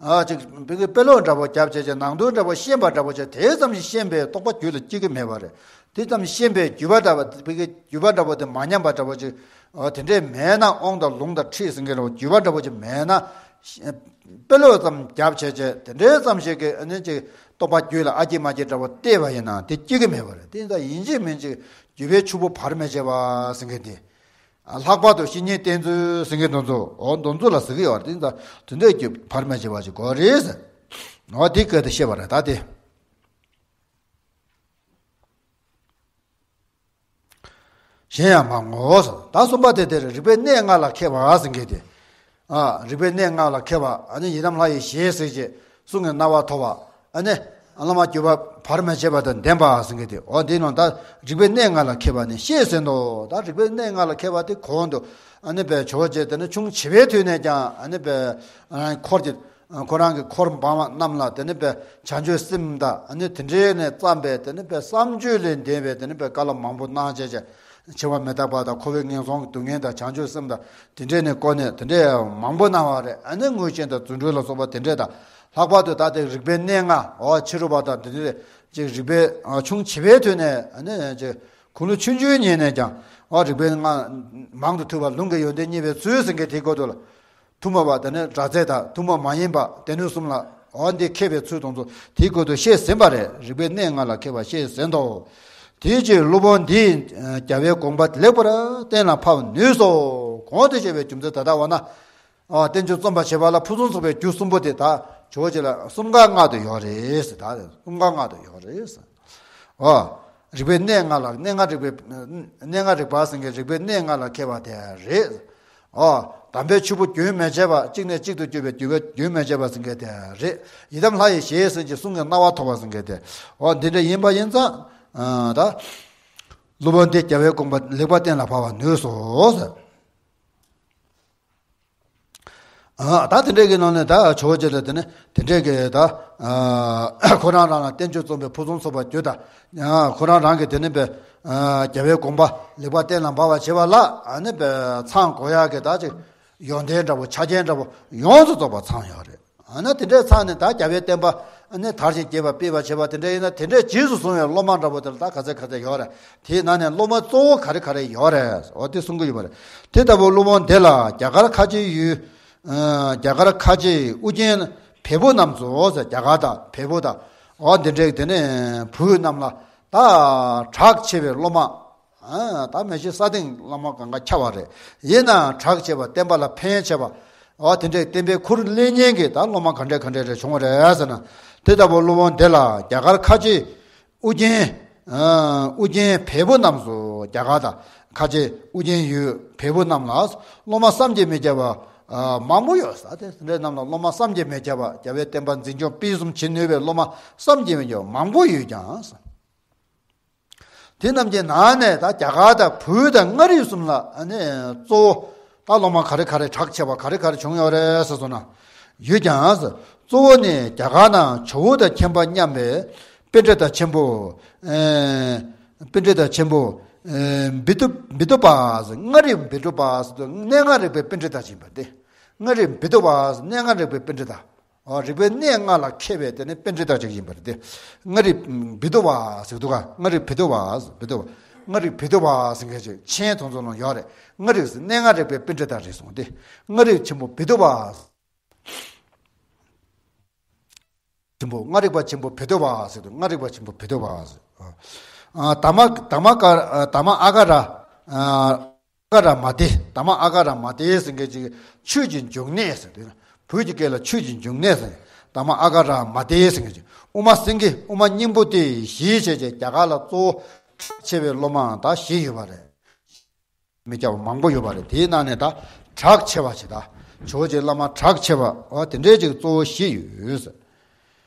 ཨ། ཅིག་བི་གི་དཔེ་ཀློག་འདྲ་པོ་བརྒྱབ་བྱས་བྱས་ནང་དོན་འདྲ་པོ་ཤེས་པ་འདྲ་པོ་བྱས་དེ་ཙམ་ཞིག་ཤེས་པའི་རྟོགས་པ་རྒྱུད་ལ་སྐྱེ་གི་མེད་པ་རེད། དེ་ཙམ་ཤེས་པའི་བརྒྱུད་པ་འདྲ་པོ་བི་གི་བརྒྱུད་པ་འདྲ་པོ་དེ་མ་ཉམས་པ་འདྲ་པོ་ཅིག་ཨ། དེ་འདྲས་མེད་ན་དབང་དང་ལུང་དང་ཁྲིད་ཟེར་མཁན་འདྲ་པོ་བརྒྱུད་པ་འདྲ་པོ་ཅིག་མེད་ན། དཔེ་ཀློག་ཙམ་བརྒྱབ་བྱས་བྱས་དེ་འདྲས་ཙམ་ཞིག་གི་ཨ་ནི་ཅིག་རྟོགས་པ་རྒྱུད་ལ་ཨ་སྐྱེ་མ་སྐྱེ་འདྲ་པོ་བལྟས་པ་ཡིན་ན་དེ་སྐྱེ་གི་མེད་པ་རེད། དེ་ཡིན་ཙང་ཡིན་གཅིག་མིན་གཅིག་བརྒྱུད་པའི་ཆོས་པོ་བར་མ་ཆད་པ་ཟེར་མཁན་དེ། ལྷག་པར་དུ་བཤེས་གཉེན་བསྟེན་ཚུལ་ཟེར་མཁན་དེ་ཚོ། འོ་དེ་ཚོ་ལ་ཟེར་གྱི་ཡོད་རེད། དེ་ཚོ་དེ་འདྲའི་རྒྱུ་བར་མ་ཆད་པ་ཞིག་དགོས་རེད་ཟེར། འོ་དེ་སྐད་དུ་བཤད་པ་རེད་ད་དེ། གཞན་ཡང་མང་ངོ་། ད་གསུམ་པ་དེ་དེར་རིག་པའི་གནས་ལྔ་ལ་མཁས་པ་ཟེར་མཁན་དེ། ཨ། རིག་པའི་གནས་ལྔ་ལ་མཁས་པ་ཨ་ནི་ཡི་དམ་ལྷ་ཡི་ཞལ་གཟིགས་བྱས། གསུང་གི་རྣ་བ་ཐོབ་པ། ཨ་ནི་བླ་མ་བརྒྱུད་པ་བར་མ་ཆད་པ་དང་ལྡན་པ་ཟེར་མཁན་དེ། འོ་འདི་ནང་ད་རིག་པའི་གནས་ལྔ་ལ་མཁས་པ་ནི་བཤད་ཟིན་ཏོ། ད་རིག་པའི་གནས་ལྔ་ལ་མཁས་པ་དེ་གོང་དུ་ཨ་ནི་པའི་ཇོ་བོ་རྗེ་དེ་ནི་ཆུང་བྱིས་པའི་དུས་ནས་ཀྱང་ཨ་ནི་པའི་འཁོར་གྱི་ཁོ་རང་གི་འཁོར་འབངས་རྣམས་ལ་དེ་ནི་པའི་བྱང་ཆུབ་སེམས་དང་ཨ་ནི་དེ་འདྲའི་ནས་བརྩམས་པའི་དེ་ནི་པའི་བསམ་བརྗོད་ལས་འདས་པའི་དེ་ནི་པའི་བཀའ་སློབ་མང་པོ་གནང་བྱས་བྱས། འཆི་བ་མི་རྟག་པ་དང་འཁོར་བའི་ངན་སོང་གི་སྡུག་བསྔལ་དང་བྱང་ཆུབ་སེམས་དང་དེ་འདྲས་ནས་བསྐོར་ནས་དེ་འདྲས་མང་པོ་གནང་བ་རེད། ཨ་ནི་དངོས་ཆེན་དང་རྫུ་འཕྲུལ་ལ་སོགས་པ་དེ་འདྲས་དང་། ལྷག་པར་དུ་ད་ལྟའི་རིག་པའི་གནས་ལྔ། འོ་ཕྱི་རོལ་པ་དང་དེ་འདྲས་ཅིག་རིག་པའི་ཨ་ཆུང་བྱིས་པའི་དུས་ནས་ཨ་ནི་ཅིག་ཁུངས་ལུང་ཆུང་ཆུང་ཉིད་ནས་ཀྱང་། འོ་རིག་པའི་ལྔ་མང་དུ་ཐོས་པ་ལུང་གི་ཡོན་ཏན་བརྙེས་པའི་ཚུལ་ཟེར་མཁན་དེའི་སྐོར་དུ་ལ། ཐུན་མོང་བ་དེ་ནི་སྒྲ་ཚད་དང་ཐུན་མོང་མ་ཡིན་པ་སྡེ་སྣོད་གསུམ་ལ། འོ་འདི་མཁས་པའི་ཚུལ་དང་ཚུལ་དེའི་སྐོར་དུ་བཤད་ཟིན་པ་རེད། རིག་པའི་གནས་ལྔ་ལ་མཁས་པ་བཤད་ཟིན་ཏོ། དེའི་ཕྱིར་སློབ་དཔོན་འདིས་རྒྱལ་བའི་དགོངས་པ་ལེགས་པར་གཏན་ལ་ཕབ་ནུས་སོ། གོང་དུ་བཤད་པའི་རྒྱུ་མཚན་ད་ལྟ་བ་ན། ཨ་བསྟན་བཅོས་རྩོམ་པར་བྱེད་པ་ལ་ཕུན་སུམ་ཚོགས་པའི་རྒྱུ་གསུམ་པོ་དེ་ད་ཇོ་བོ་རྗེ་ལ་གསུམ་ཀ་མངགས་ཏེ་ཡོད་རེད་ཟེར། ད་གསུམ་ཀ་མངགས་ཏེ་ཡོད་རེད་ཟེར། ཨོ། རིག་པའི་གནས་ལྔ་ལ་གནས་ལྔ་རིག་པའི། གནས་ལྔ་རིག་པ་ཟེར་མཁན་རིག་པའི་གནས་ལྔ་ལ་མཁས་པ་དེ་རེད། ཨོ། དམ་པའི་ཆོས་པོ་རྒྱུན་མི་འཆད་པ། གཅིག་ནས་གཅིག་ཏུ་སྐྱོད་པའི་འགྱུར་བ་རྒྱུན་མི་འཆད་པ་ཟེར་མཁན་དེ་རེད། ཡི་དམ་ལྷ་ཡི་ཞལ་ཟེར་གྱི་གསུང་གི་རྣ་བ་ཐོས་པ་ཟེར་མཁན་དེ། ཨོ་འདི་འདྲ་ཡིན་པ་ཡིན་ཙང་། ཨ་ད། སློབ་དཔོན་འདིས་རྒྱལ་བའི་དགོངས་པ་ལེགས་པར་གཏན་ལ་ཕབ་པར་ནུས་སོ་ཟེར། ཨ་ད་དེ་འདྲས་ཀྱི་ནང་ནས་ད་ཇོ་བོ་རྗེ་ལ་དེ་ནས་དེ་འདྲས་ཀྱི་ད་ཨ་ཁོ་རང་རང་ལ་བསྟན་བཅོས་རྩོམ་པའི་ཕུན་སུམ་ཚོགས་པ་བརྒྱུད་ད། ཨ་ཁོ་རང་རང་གི་དེ་ནས་པའི་ཨ་རྒྱལ་བའི་དགོངས་པ་ལེགས་པར་གཏན་ལ་འབེབས་པར་བྱེད་པ་ལ། ཨ་ནི་པའི་ཚང་དགོས་ཡག་གི་ད་ཅིག་ཡོན་ཏན་འདྲ་པོ་ཆ་རྐྱེན་འདྲ་པོ་ཡོངས་སུ་རྫོགས་པ་ཚང་ཡོད་རེད། ཨ་ན་དེ་འདྲའི་ཚང་ནས་ད་རྒྱལ་བའི་བསྟན་པ་ཨ་ནི་དར་ཞིང་རྒྱས་པ་སྤེལ་བར་བྱེད་པ་དེ་འདྲ་ཡིན་ན། དེ་འདྲའི་རྗེས་སུ་བཟུང་བའི་སློབ་མ་འདྲ་པོ་དེ་ལ་ད་ག་ཚད་ག་ཚད་ཡོད་རེད། དེའི་ནང་ནས་སློབ་མ་གཙོ་བོ་ག་རེ་ག་རེ་ཡོད་རེད། འོ་དེ་གསུང་གི་ཡོད་པ་རེད། དེ་ལྟ་བུ་སློབ་དཔོན་དེ་ལ་རྒྱ་གར་ཁ་ཆེའི་ཡུལ། ཨ་རྒྱ་གར་ཁ་ཆེའི་ཨུ་རྒྱན་བལ་པོ་རྣམས་སུ་ཟེར། རྒྱ་གར་དང་བལ་པོ་དང་། འོ་དེ་འདྲའི་དེ་ནས་བོད་རྣམས་ལ་ད་གྲགས་ཆེ་བའི་སློབ་མ། ཨ་ད་མི་ཤི་ས་སྟེང་བླ་མ་གང་ག་ཁྱབ་པ་རེད། ཡིན་ནའང་གྲགས་ཆེ་བ་བསྟན་པ་ལ་ཕན་ཆེ་བ། འོ་དེ་འདྲའི་བསྟན་པའི་ཁུར་ལེན་མཁན་གྱི་ད་སློབ་མ་ག་འདྲ་ག་འདྲ་རེ་བྱུང་བ་རེད་ཟེར་ན། དེ་ལྟ་བུ་སློབ་དཔོན་དེ་ལ་རྒྱ་གར་ཁ་ཆེའི་ཨུ་རྒྱན། ཨ་ཨུ་རྒྱན་བལ་པོ་རྣམས་སུ། རྒྱ་གར་དང་ཁ་ཆེ་ཨུ་རྒྱན་ཡུལ་བལ་པོ་རྣམས་ལ་སློབ་མ་བསམ་གྱིས་མི་ཁྱབ་པ་ཨ་མང་པོ་ཡོད་ས། དེ་འདྲའི་རྣམས་ལ་སློབ་མ་བསམ་གྱིས་མི་ཁྱབ་པ། རྒྱལ་བའི་བསྟན་པ་འཛིན་སྐྱོང་སྤེལ་གསུམ་བྱེད་ནུས་པའི་སློབ་མ་བསམ་གྱིས་མི་ཁྱབ་པ་མང་པོ་ཡོད་ཀྱང་། དེ་རྣམས་ཀྱི་ནང་ནས་ད་རྒྱ་གར་དང་བོད་དང་མངའ་རིས་གསུམ་ལ་ཨ་ནི་གཙོ་བོ་ད་སློབ་མ་ག་རེ་ག་རེ་གྲགས་ཆེ་བ་ག་རེ་ག་རེ་བྱུང་ཡོད་རེད་ཟེར་སོང་ན། ཡོད་ཀྱང་། གཙོ་བོ་ནི་རྒྱ་གར་ན་ཇོ་བོ་དང་མཁྱེན་པ་མཉམ་པའི་པཎྜི་ཏ་ཆེན་པོ། ཨེ་པཎྜི་ཏ་ཆེན་པོ། ཨེ་བི་ཏུ་བི་ཏུ་པ་ཟེར། མངའ་རིས་བི་ཏུ་པ་ཟེར་དུས་གནས་ལྔ་རིག་པའི་པཎྜི་ཏ་ཅིག་ཡིན་པ་སྟེ། མངའ་རིས་བི་ཏུ་པ་ཟེར་གནས་ལྔ་རིག་པའི་པཎྜི་ཏ། ཨོ་རིག་པའི་གནས་ལྔ་ལ་མཁས་པའི་དེ་ནི་པཎྜི་ཏ་ཅིག་ཡིན་པ་རེད་དེ། མངའ་རིས་བི་ཏུ་པ་ཟེར་འདུག་ག་མངའ་རིས་བི་ཏུ་པ་ཟེར། བི་ཏུ་པ། མངའ་རིས་བི་ཏུ་པ་ཟེར་མཁན་ཅིག་མཆན་དེ་ཚོ་ནང་ཡོད་རེད། མངའ་རིས་ཟེར་གནས་ལྔ་རིག་པའི་པཎྜི་ཏ་རེད་གསུངས་ཏེ། མངའ་རིས་ཆེན་པོ་བི་ཏུ་པ། ཆེན་པོ་མངའ་རིས་པ་ཆེན་པོ་བི་ཏུ་པ་ཟེར་འདུག་མངའ་རིས་པ་ཆེན་པོ་བི་ཏུ་པ་ཟེར། ཨ་དྷརྨ་དྷརྨ་ཀ་དྷརྨ་ཨ་ག་ར། ཨ། ཨ་ག་ར་མ་ཏི། དྷརྨ་ཨ་ག་ར་མ་ཏི་ཟེར་མཁན་ཅིག་ཆོས་ཀྱི་འབྱུང་གནས་ཟེར་དེ། བོད་ཀྱི་སྐད་ལ་ཆོས་ཀྱི་འབྱུང་གནས་ཟེར། དྷརྨ་ཨ་ག་ར་མ་ཏི་ཟེར་མཁན་ཅིག་དབུ་མ་སེང་གེ་དབུ་མ་སྙིང་པོ་སྟེ་བཞི་བྱས་བྱས་རྒྱ་གར་ལ་གཙོ་བོ་ཆེ་བའི་སློབ་མ་ད་བཞི་ཡོད་པ་རེད། མི་སྐྱ་བ་མང་པོ་ཡོད་པ་རེད། དེའི་ནང་ནས་ད་གྲགས་ཆེ་བ་ཞིག་ད་ཇོ་བོ་རྗེ་བླ་མ་གྲགས་ཆེ་བ་འོ་དེ་འདྲའི་ཅིག་གཙོ་བོ་བཞི་ཡོད་ཟེར།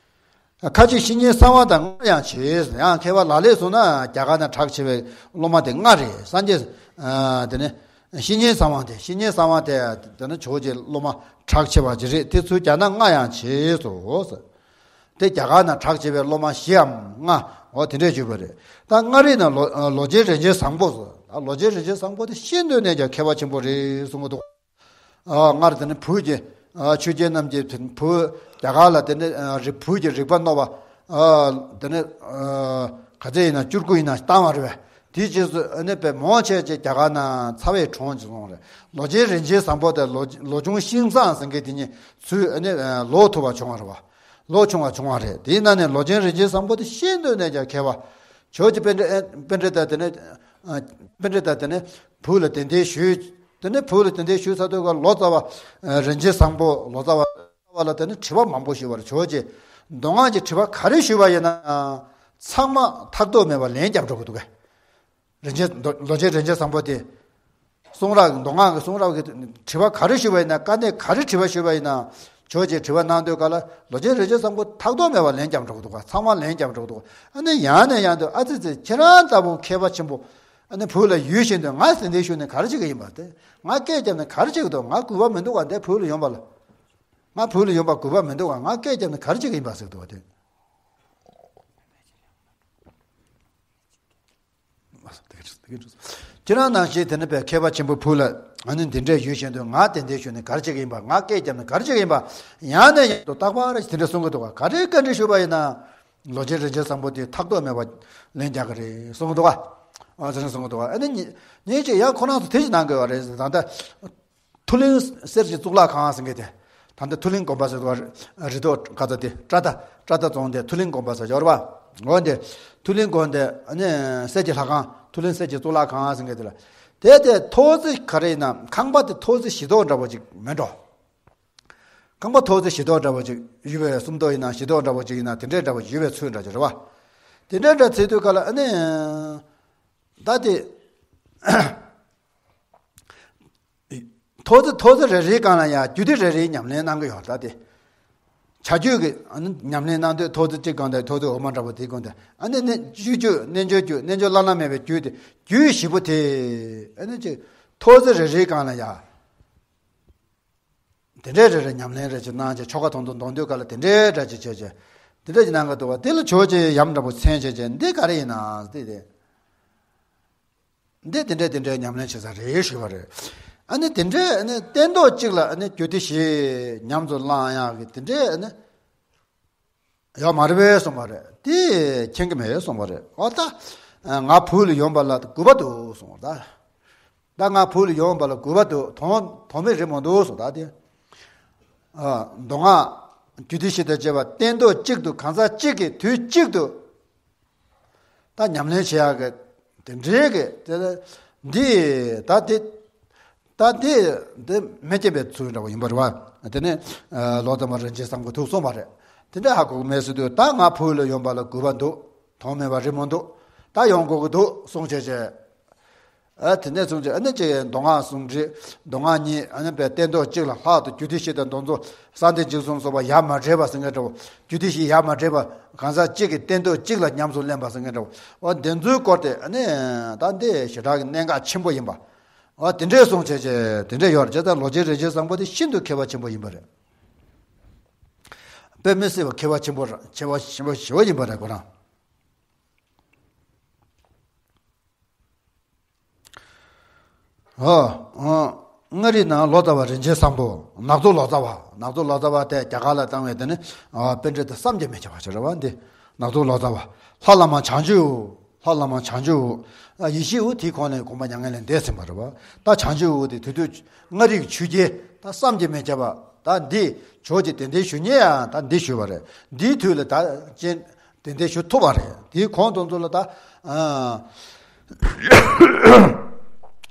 ཁ་ཅིག་བཤེས་གཉེན་གསང་བ་དང་ལྔ་ཡང་བྱེད། ཡང་མཁས་པ་ལག་ལེན་སོང་ན་རྒྱ་གར་ན་གྲགས་ཆེ་བའི་སློབ་མ་དེ་ལྔ་རེད། སངས་རྒྱས། ཨ་དེ་ནས་བཤེས་གཉེན་གསང་བ་དེ། བཤེས་གཉེན་གསང་བ་དེ་དེ་ནི་ཇོ་བོ་རྗེ་སློབ་མ་གྲགས་ཆེ་བ་ཅིག་རེད། དེ་ཚུར་རྒྱ་ནག་ལྔ་ཡང་བྱེད་སོ། དེ་རྒྱ་གར་ན་གྲགས་ཆེ་བའི་སློབ་མ་བཞིའམ་ལྔ་འོ་དེ་འདྲས་བརྗོད་པ་རེད། ད་མངའ་རིས་ན་ལོ་ལོ་ཆེན་རིན་ཆེན་བཟང་པོ་སོ། ལོ་ཆེན་རིན་ཆེན་བཟང་པོ་དེ་ཤིན་ཏུ་ནས་ཀྱང་མཁས་པ་ཆེན་པོ་རེད་གསུང་གི་འདུག་ཨ་སྔར་དེ་ནི་བོད་ཀྱི་ཨ་ཆོས་རྒྱལ་རྣམས་ཀྱིས་དེ་བོད་རྒྱ་གར་ལ་དེ་ནི་ཨ་རི་བོད་ཀྱི་རིག་པ་རྣོ་བ་ཨ་དེ་ནི་ཨ་ག་ཚད་ཡིན་ན་བཅུ་དགུ་ཡིན་ན་བཏང་བ་རེད་པས། དེའི་རྗེས་སུ་ཨ་ནི་པའི་མང་ཆེ་ཆེ་རྒྱ་གར་ན་ཚ་བའི་གྲོང་ཅིག་སོང་རེད། ལོ་ཆེན་རིན་ཆེན་བཟང་པོ་དང་ལོ་ལོ་ཆུང་ཤིང་བཟང་ཟེར་མཁན་དེ་གཉིས་ཚུར་ཨ་ནི་ལོག་ཐུབ་པ་བྱུང་བ་རེད་པ། ལོག་བྱུང་བ་བྱུང་བ་རེད། དེའི་ནང་ནས་ལོ་ཆེན་རིན་ཆེན་བཟང་པོ་དེ་ཤིན་ཏུ་ནས་ཀྱང་མཁས་པ། ཇོ་བོ་རྗེ་པཎྜི་པཎྜི་ཏ་དེ་ནས་པཎྜི་ཏ་དེ་ནས་བོད་ལ་གདན་འདྲེན་ཞུས། དེ་ནས་བོད་ལ་གདན་འདྲེན་ཞུས་ཚར་དུས་ཀ་ལོ་ཙཱ་བ་རིན་ཆེན་བཟང་པོ་ལོ་ཙཱ་བ་ལ་དེ་ནས་དྲི་བ་མང་པོ་ཞུས་པར་ཇོ་བོ་རྗེ་མདོ་སྔགས་ཀྱི་དྲི་བ་ག་རེ་ཞུས་པ་ཡིན་ན་ཚང་མ་ཐག་ཐོག་མེད་པར་ལན་རྒྱབ་འགྲོ་གི་འདུག་གས། རིན་ཆེན་མདོ་ལོ་ཆེན་རིན་ཆེན་བཟང་པོ་དེ། གསུང་རབ་མདོ་སྔགས་ཀྱི་གསུང་རབ་ཀྱི་དྲི་བ་ག་རེ་ཞུས་པ་ཡིན་ན། དཀའ་གནད་ག་རེ་དྲི་བ་ཞུས་པ་ཡིན་ན། ཇོ་བོ་རྗེས་དྲི་བ་གནང་དུས་ག་ལ་ལོ་ཆེན་རིན་ཆེན་བཟང་པོ་ཐག་ཐོག་མེད་པར་ལན་རྒྱབ་འགྲོ་གི་འདུག་ག་ཚང་མ་ལན་རྒྱབ་འགྲོ་གི་འདུག་ཨ་ནི་ཡང་ནས་ཡང་དུ་ཨ་ཙི་ཙི་ཁྱེད་རང་ལྟ་བུ་མཁས་པ་ཆེན་པོ་ཨ་ནི་བོད་ལ་ཡོད་བཞིན་དུ་ང་གདན་འདྲེན་ཞུས་ནས་ག་རེ་བྱེད་ཀྱི་ཡིན་པ་དེ། ང་སྐད་བརྒྱབ་ནས་ག་རེ་བྱེད་ཀྱི་འདུག་ང་གུས་པ་མི་འདུག་ག་འདི་བོད་ལ་ཡོང་པ་ལ། ང་བོད་ལ་ཡོང་པ་གུས་པ་མི་འདུག་ག་ང་སྐད་བརྒྱབ་ནས་ག་རེ་བྱེད་ཀྱི་ཡིན་པ་ཟེར་གྱི་འདུག་ག་དེ། ཁྱེད་རང་ནང་བཞིན་དེ་ནི་པའི་མཁས་པ་ཆེན་པོ་བུ་ལ་ཨ་ནི་འདི་འདྲས་ཡོད་བཞིན་དུ། ང་དེ་འདྲས་ཞུས་ནས་ག་རེ་བྱེད་ཀྱི་ཡིན་པ། ང་སྐད་བརྒྱབ་ནས་ག་རེ་བྱེད་ཀྱི་ཡིན་པ། ཡང་ནས་ཡང་དུ་རྟག་པར་དེ་འདྲས་གསུང་གི་འདུག་ག་ག་རེ་བཀའ་འདྲི་ཞུས་པ་ཡིན་ན། ལོ་ཆེན་རིན་ཆེན་བཟང་པོ་དེ་ཐག་ཐོག་མེད་པ་ལན་རྒྱག་གི་རེད་གསུང་གི་འདུག་ག་ཨ་ཟེར་ནས་གསུང་གི་འདུག་ག་ཨ་ནི་ཉིན་ཉིན་གཅིག་ཡང་ཁོ་རང་ཚོ་དེ་ཞིག་གནང་དགོས་པ་རེད། ད་ལྟ་མཐོ་གླིང་གསེར་གྱི་གཙུག་ལག་ཁང་ཟེར་མཁན་དེ། ད་ལྟ་མཐོ་གླིང་དགོན་པ་ཟེར་བ་རི་ཐོག་ག་ཚོད་དེ་བཀྲ་ད་བཀྲ་ད་རྫོང་དེ་མཐོ་གླིང་དགོན་པ་ཟེར་ཡོད་རེད་པ། འོ་དེ་མཐོ་གླིང་དགོན་དེ་ཨ་ནི་གསེར་གྱི་ལྷ་ཁང་མཐོ་གླིང་གསེར་གྱི་གཙུག་ལག་ཁང་ཟེར་མཁན་དེ་ལ། དེ་དེ་ཐོག་བརྩེགས་ག་རེ་ཡིན་ན། ཁང་པ་དེ་ཐོག་བརྩེགས་བཞི་ཐོག་འདྲ་པོ་ཅིག་མེད་འགྲོ། ཁང་པ་ཐོག་བརྩེགས་བཞི་ཐོག་འདྲ་པོ་ཅིག་ཡོད་པའི། སུམ་ཐོག་ཡིན་ན་བཞི་ཐོག་འདྲ་པོ་ཅིག་ཡིན་ན་དེ་འདྲའི་འདྲ་པོ་ཅིག་ཡོད་པའི་ཚུལ་འདྲ་ཅིག་རེད་པ། དེ་འདྲའི་འདྲ་ཚེ་དུས་ག་ལ་ཨ་ནི་ད་དེ། ཐོག་བརྩེགས་ཐོག་བརྩེགས་རེ་རེའི་སྒང་ལ་ཡང་རྒྱུད་སྡེ་རེ་རེའི་ཉམས་ལེན་གནང་གི་ཡོད་རེད། ད་དེ་བྱ་རྒྱུད་ཀྱི་ཨ་ནི་ཉམས་ལེན་གནང་དུས་ཐོག་བརྩེགས་གཅིག་སྒང་དང་ཐོག་བརྩེགས་འོག་མ་འདྲ་པོ་དེའི་སྒང་དུ་ཨ་ནི་ནི་སྤྱོད་རྒྱུད་རྣལ་འབྱོར་རྒྱུད་རྣལ་འབྱོར་བླ་ན་མེད་པའི་རྒྱུད་དེ་རྒྱུད་བཞི་པོ་དེ་ཨ་ནི་ཅིག་ཐོག་བརྩེགས་རེ་རེའི་སྒང་ལ་ཡང་དེ་འདྲའི་རེ་རེ་ཉམས་ལེན་རེ་ཅིག་གནང་བྱས། ཆོ་ག་དོན་དུ་འདོན་དུས་ག་ལ་དེ་འདྲའི་འདྲ་ཅིག་བྱས་བྱས་དེ་འདྲ་ཅིག་གནང་གི་འདུག་པ། དེ་ལ་ཇོ་བོ་རྗེ་ཡབ་འདྲ་པོ་མཚན་བྱས་བྱས། འདི་ག་རེ་ཡིན་ན་འདི་དེ། འདི་དེ་འདྲའི་དེ་འདྲའི་ཉམས་ལེན་བྱེད་ས་རེད་ཞུས་པ་རེད། ཨ་ནི་དེ་འདྲའི་ཨ་ནི་སྟན་ཐོག་གཅིག་ལ་ཨ་ནི་རྒྱུད་སྡེ་བཞི་ཉམས་སུ་བླང་ཡག་གི་དེ་འདྲའི་ཨ་ནི་ཡོད་མ་རེད་པས་གསུངས་པ་རེད། དེ་མཁྱེན་གྱི་མེད་གསུངས་པ་རེད། འོ་ད་ང་བོད་ལ་ཡོང་བ་ལ་དགུ་པ་འདུག་གསུངས་པ་རེད། ད་ད་ང་བོད་ལ་ཡོང་བ་ལ་དགུ་པ་འདུག་དོན་དོན་མེད་རེད་མ་འདུག་གསུངས། ད་དེ་ཨ་མདོ་སྔགས་རྒྱུད་སྡེ་བཞི་དང་བཅས་པ་སྟན་ཐོག་གཅིག་ཏུ་གང་ཟག་གཅིག་གིས་དུས་གཅིག་ཏུ་ད་ཉམས་ལེན་བྱེད་ཡག་གི་དེ་འདྲའི་གི་དེ་འདི་ད་དེ་ད་དེ་དེ་མི་སྐྱེ་བའི་ཚུལ་འདྲ་བོ་ཡིན་པ་རེད་པ། དེ་ནས་ལོ་ཙཱ་བ་རིན་ཆེན་བཟང་པོ་ཐུགས་གསུངས་པ་རེད། དེ་འདྲ་ཧ་གོ་གི་མེད་ཟེར་དུས། ད་ང་བོད་ལ་ཡོང་བ་ལ་དགུ་པ་འདུག་དོན་མེད་པ་རེད་མ་འདུག་ད་ཡོང་དགོས་ཀྱི་འདུག་གསུངས་བྱས་བྱས། ཨ་དེ་ནས་བཟུང་སྟེ་ཨ་ནི་ཅིག་མདོ་སྔགས་ཟུང་འབྲེལ། མདོ་སྔགས་གཉིས་ཨ་ནི་པའི་སྟན་ཐོག་གཅིག་ལ་ལྷག་ཏུ་རྒྱུད་སྡེ་བཞི་དང་མདོ་མཛོད་གསང་བདེ་འཇིགས་གསུམ་སོགས་པ་ཡ་མ་བྲལ་བ་ཟེར་མཁན་འདྲ་བོ། རྒྱུད་སྡེ་བཞི་ཡ་མ་བྲལ་བ་གང་ཟག་གཅིག་གིས་སྟན་ཐོག་གཅིག་ལ་ཉམས་སུ་ལེན་པ་ཟེར་མཁན་འདྲ་བོ། འོ་དེ་ཚོའི་སྐོར་དེ་ཨ་ནི་ད་འདི་ཞེ་དྲག་གི་གནད་འགག་ཆེན་པོ་ཡིན་པ། འོ་དེ་འདྲས་གསུངས་བྱས་བྱས་དེ་འདྲས་ཡོད་རེད། བྱས་ཙང་ལོ་ཆེན་རིན་ཆེན་བཟང་པོ་དེ་ཤིན་ཏུ་མཁས་པ་ཆེན་པོ་ཡིན་པ་རེད། དཔེ་མི་སྲིད་པ་མཁས་པ་ཆེན་པོ་ར་མཁས་པ་ཆེན་པོ་ཞེ་པོ་ཡིན་པ་རེད་ཁོ་རང་། ཨ། ཨ། མངའ་རིས་ནང་ལོ་ཙཱ་བ་རིན་ཆེན་བཟང་པོ། ནག་ཚོ་ལོ་ཙཱ་བ། ནག་ཚོ་ལོ་ཙཱ་བ་དེ་རྒྱ་གར་ལ་བཏང་བའི་དེ་ནི། ཨ། པཎྜི་ཏ་བསམ་གྱིས་མི་ཁྱབ་པ་ཞིག་རེད་པ་འདི། ནག་ཚོ་ལོ་ཙཱ་བ། ལྷ་བླ་མ་བྱང་ཆུབ། ལྷ་བླ་མ་བྱང་ཆུབ། ཨ། ཡེ་ཤེས་འོད་དེའི་གོང་ནས་དགོངས་པ་མྱ་ངན་ལས་འདས་ཟིན་པ་རེད་པ། ད་བྱང་ཆུབ་འོད་དེ་དེ་དུས་མངའ་རིས་ཆོས་རྒྱལ་ད་བསམ་གྱིས་མི་ཁྱབ་པ། ད་འདི་ཇོ་བོ་རྗེ་གདན་འདྲེན་ཞུ་མཁན་ཡང་ད་འདི་ཞུས་པ་རེད། འདིའི་དུས་ལ་ད་སྤྱན་གདན་འདྲེན་ཞུ་ཐུབ་པ་རེད། དེའི་གོང་དུ་ཚོ་ལ་ད། ཨ།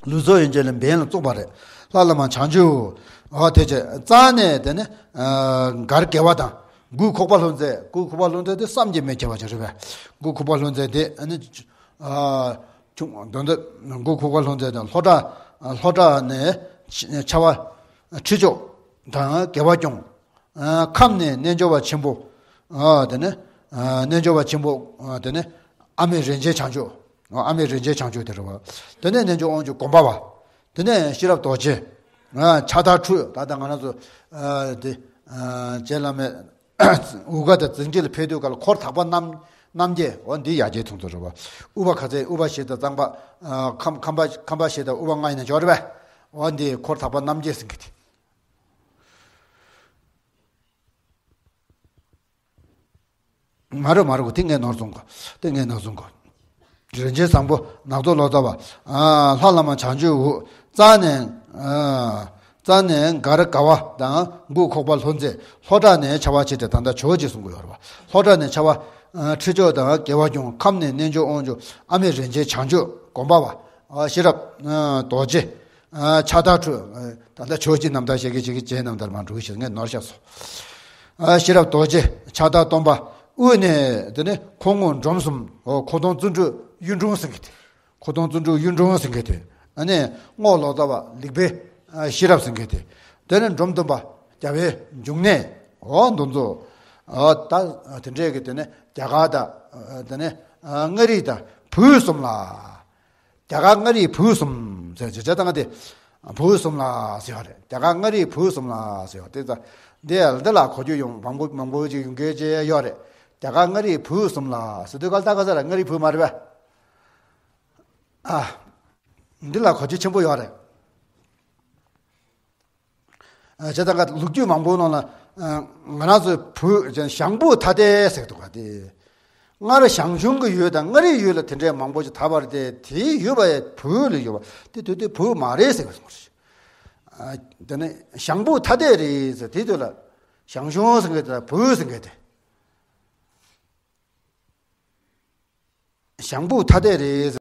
ལུས་སྲོག་ཡན་ཆད་ལ་འབེན་ལ་བཙུགས་པ་རེད། ལྷ་བླ་མ་བྱང་ཆུབ། ཨ། དེ་རྗེས་རྩ་ནས་དེ་ནི། ཨ། མགར་དགེ་བ་དང་། མགུར་ཁོག་པ་ལྷུང་བཟེད། མགུར་ཁོག་པ་ལྷུང་བཟེད་དེ་བསམ་གྱིས་མི་ཁྱབ་པ་ཅིག་རེད་པས། མགུར་ཁོག་པ་ལྷུང་བཟེད་དེ་ཨ་ནི། ཨ། ཁྱུང་དོན་དུ་མགུར་ཁོག་པ་ལྷུང་བཟེད་དང་། ལྷོ་བྲག་ལྷོ་བྲག་ནས་ཕྱ་བ་ཁྲི་མཆོག་དང་དགེ་བ་སྐྱོང་། ཨ། ཁམས་ནས་རྣལ་འབྱོར་པ་ཆེན་པོ། ཨ། དེ་ནས། ཨ། རྣལ་འབྱོར་པ་ཆེན་པོ། ཨ། དེ་ནས་ཨ་མེས་རིན་ཆེན་བྱང་ཆུབ། ཨ། ཨ་མེས་རིན་ཆེན་བྱང་ཆུབ་དེ་རེད་པ། དེ་ནས་རྣལ་འབྱོར་དབང་ཕྱུག་སྒོམ་པ་བ། དེ་ནས་ཤེས་རབ་རྡོ་རྗེ། ཨ། ཕྱག་དར་འཕྲུལ། ད་ལྟ་ང་རང་ཚོ། ཨ། དེ། ཨ། རྗེ་བླ་མས་འུ་དགའ་དང་རྫིང་སྐྱིད་ལ་ཕེབས་དུས་སྐབས་ལ་འཁོར་དག་པ་རྣམ་རྣམ་བརྒྱད། འོ་འདི་ཡ་གྱལ་ཐུང་ཚོ་རེད་པ། དབུ་བ་ག་ཚད། དབུ་བ་བཞི་དང་རྩམ་པ། ཨ། ཁམ་ཁམ་པ་ཁམ་པ་བཞི་དང་དབུ་བ་ལྔ་ཡིན་ན་འཇོག་རེད་པས། འོ་འདི་འཁོར་དག་པ་རྣམ་བརྒྱད་ཟེར་མཁན་དེ། མ་རེད་མ་རེད་གོ། དེ་ངས་ནོར་སོང་གོ། དེ་ངས་ནོར་སོང་གོ། རིན་ཆེན་བཟང་པོ། ནག་ཚོ་ལོ་ཙཱ་བ། ཨ། ལྷ་བླ་མ་བྱང་ཆུབ་འོད། རྩ་ནས། ཨ། རྩ་ནས་མགར་དགའ་བ་དང་མགུར་ཁོག་པ་ལྷུང་བཟེད། ལྷོ་བྲག་ནས་ཕྱ་བ་ཕྱི་དེ་ད་ལྟ་ཇོ་བོ་རྗེ་གསུང་གི་ཡོད་རེད་པ། ལྷོ་བྲག་ནས་ཕྱ་བ། ཨ། ཁྲི་མཆོག་དང་དགེ་བ་སྐྱོང་། ཁམས་ནས་རྣལ་འབྱོར་དབང་ཕྱུག། ཨ་མེས་རིན་ཆེན་བྱང་ཆུབ། སྒོམ་པ་བ། ཨ། ཤེས་རབ། ཨ། རྡོ་རྗེ། ཨ། ཕྱག་དར་འཕྲུལ། ཨ། ད་ལྟ་ཇོ་བོ་རྗེ་རྣམ་ཐར་བཤད་མཁན་ཅིག་གི་རྗེ་རྣམ་ཐར་མ་འགྲོ་ཞེས་ངས་ནོར་བཞག་སོང་། ཨ། ཤེས་རབ་རྡོ་རྗེ་ཕྱག་དར་སྟོན་པ། དབུས་ནས་དེ་ནས་ཁོ་རྔོག་འབྲོམ་གསུམ། འོ། ཁོ་སྟོང་བརྩོན་འགྲུས་གཡུ་འབྲུག་ཟེར་མཁན་དེ། ཁོ་སྟོང་བརྩོན་འགྲུས་གཡུ་འབྲུག་ཟེར་མཁན་དེ། ཨ་ནི་རྔོག་ལོ་ཙཱ་བ་ལེགས་པའི། ཨ། ཤེས་རབ་ཟེར་མཁན་དེ། དེ་ནས་འབྲོམ་སྟོན་པ་རྒྱལ་བའི་འབྱུང་གནས། འོ་འདི་ཚོ། ཨ། ད་དེ་འདྲས་ཀྱི་དེ་ནས་རྒྱ་གར་དང་། ཨ། དེ་ནས། ཨ། མངའ་རིས་དང་བོད་གསུམ་ལ། རྒྱ་གར་མངའ་རིས་བོད་གསུམ་ཟེར་བྱས་བྱས་ཙང་དེ་བོད་གསུམ་ལ་ཟེར་བ་རེད། རྒྱ་གར་མངའ་རིས་བོད་གསུམ་ལ་ཟེར་བ་དེ་ཙང་། འདི་འདི་ལ་གོ་རྒྱུ་ཡོང་མང་པོ་མང་པོ་ཅིག་ཡོང་གི་ཅེས་ཡོད་རེད། རྒྱ་གར་མངའ་རིས་བོད་གསུམ་ལ་ཟེར་དུས་ག་ལ་ད་ག་ས་ར་མངའ་རིས་བོད་མ་རེད་པས། ཨ། འདི་ལ་གོ་རྒྱུ་ཆེན་པོ་ཡོད་རེད། ཨ། བྱས་ཙང་ལོ་རྒྱུས་མང་པོའི་ནང་ལ། ཨ། ང་རང་ཚོའི་བོད་ཞང་བོད་ཐ་དད་ཟེར་འདུག་ག་དེ། སྔར་ཞང་ཞུང་གི་ཡུལ་དང་མངའ་རིས་ཡུལ་ལ་དེ་འདྲའི་མང་པོ་ཞིག་དར་བ་རེད་དེ། དེའི་ཡུལ་པ་བོད་ལ་ཡོད་པ་དེ་དེ་དེ་བོད་མ་རེད་ཟེར་གི་སོང་རེད། ཨ། དེ་ནས་ཞང་བོད་ཐ་དད་རེད་ཟེར། དེ་དུས་ལ་ཞང་ཞུང་ཟེར་མཁན་དེ་དང་བོད་ཟེར་མཁན་དེ། ཞང་བོད་ཐ་དད་རེད་ཟེར།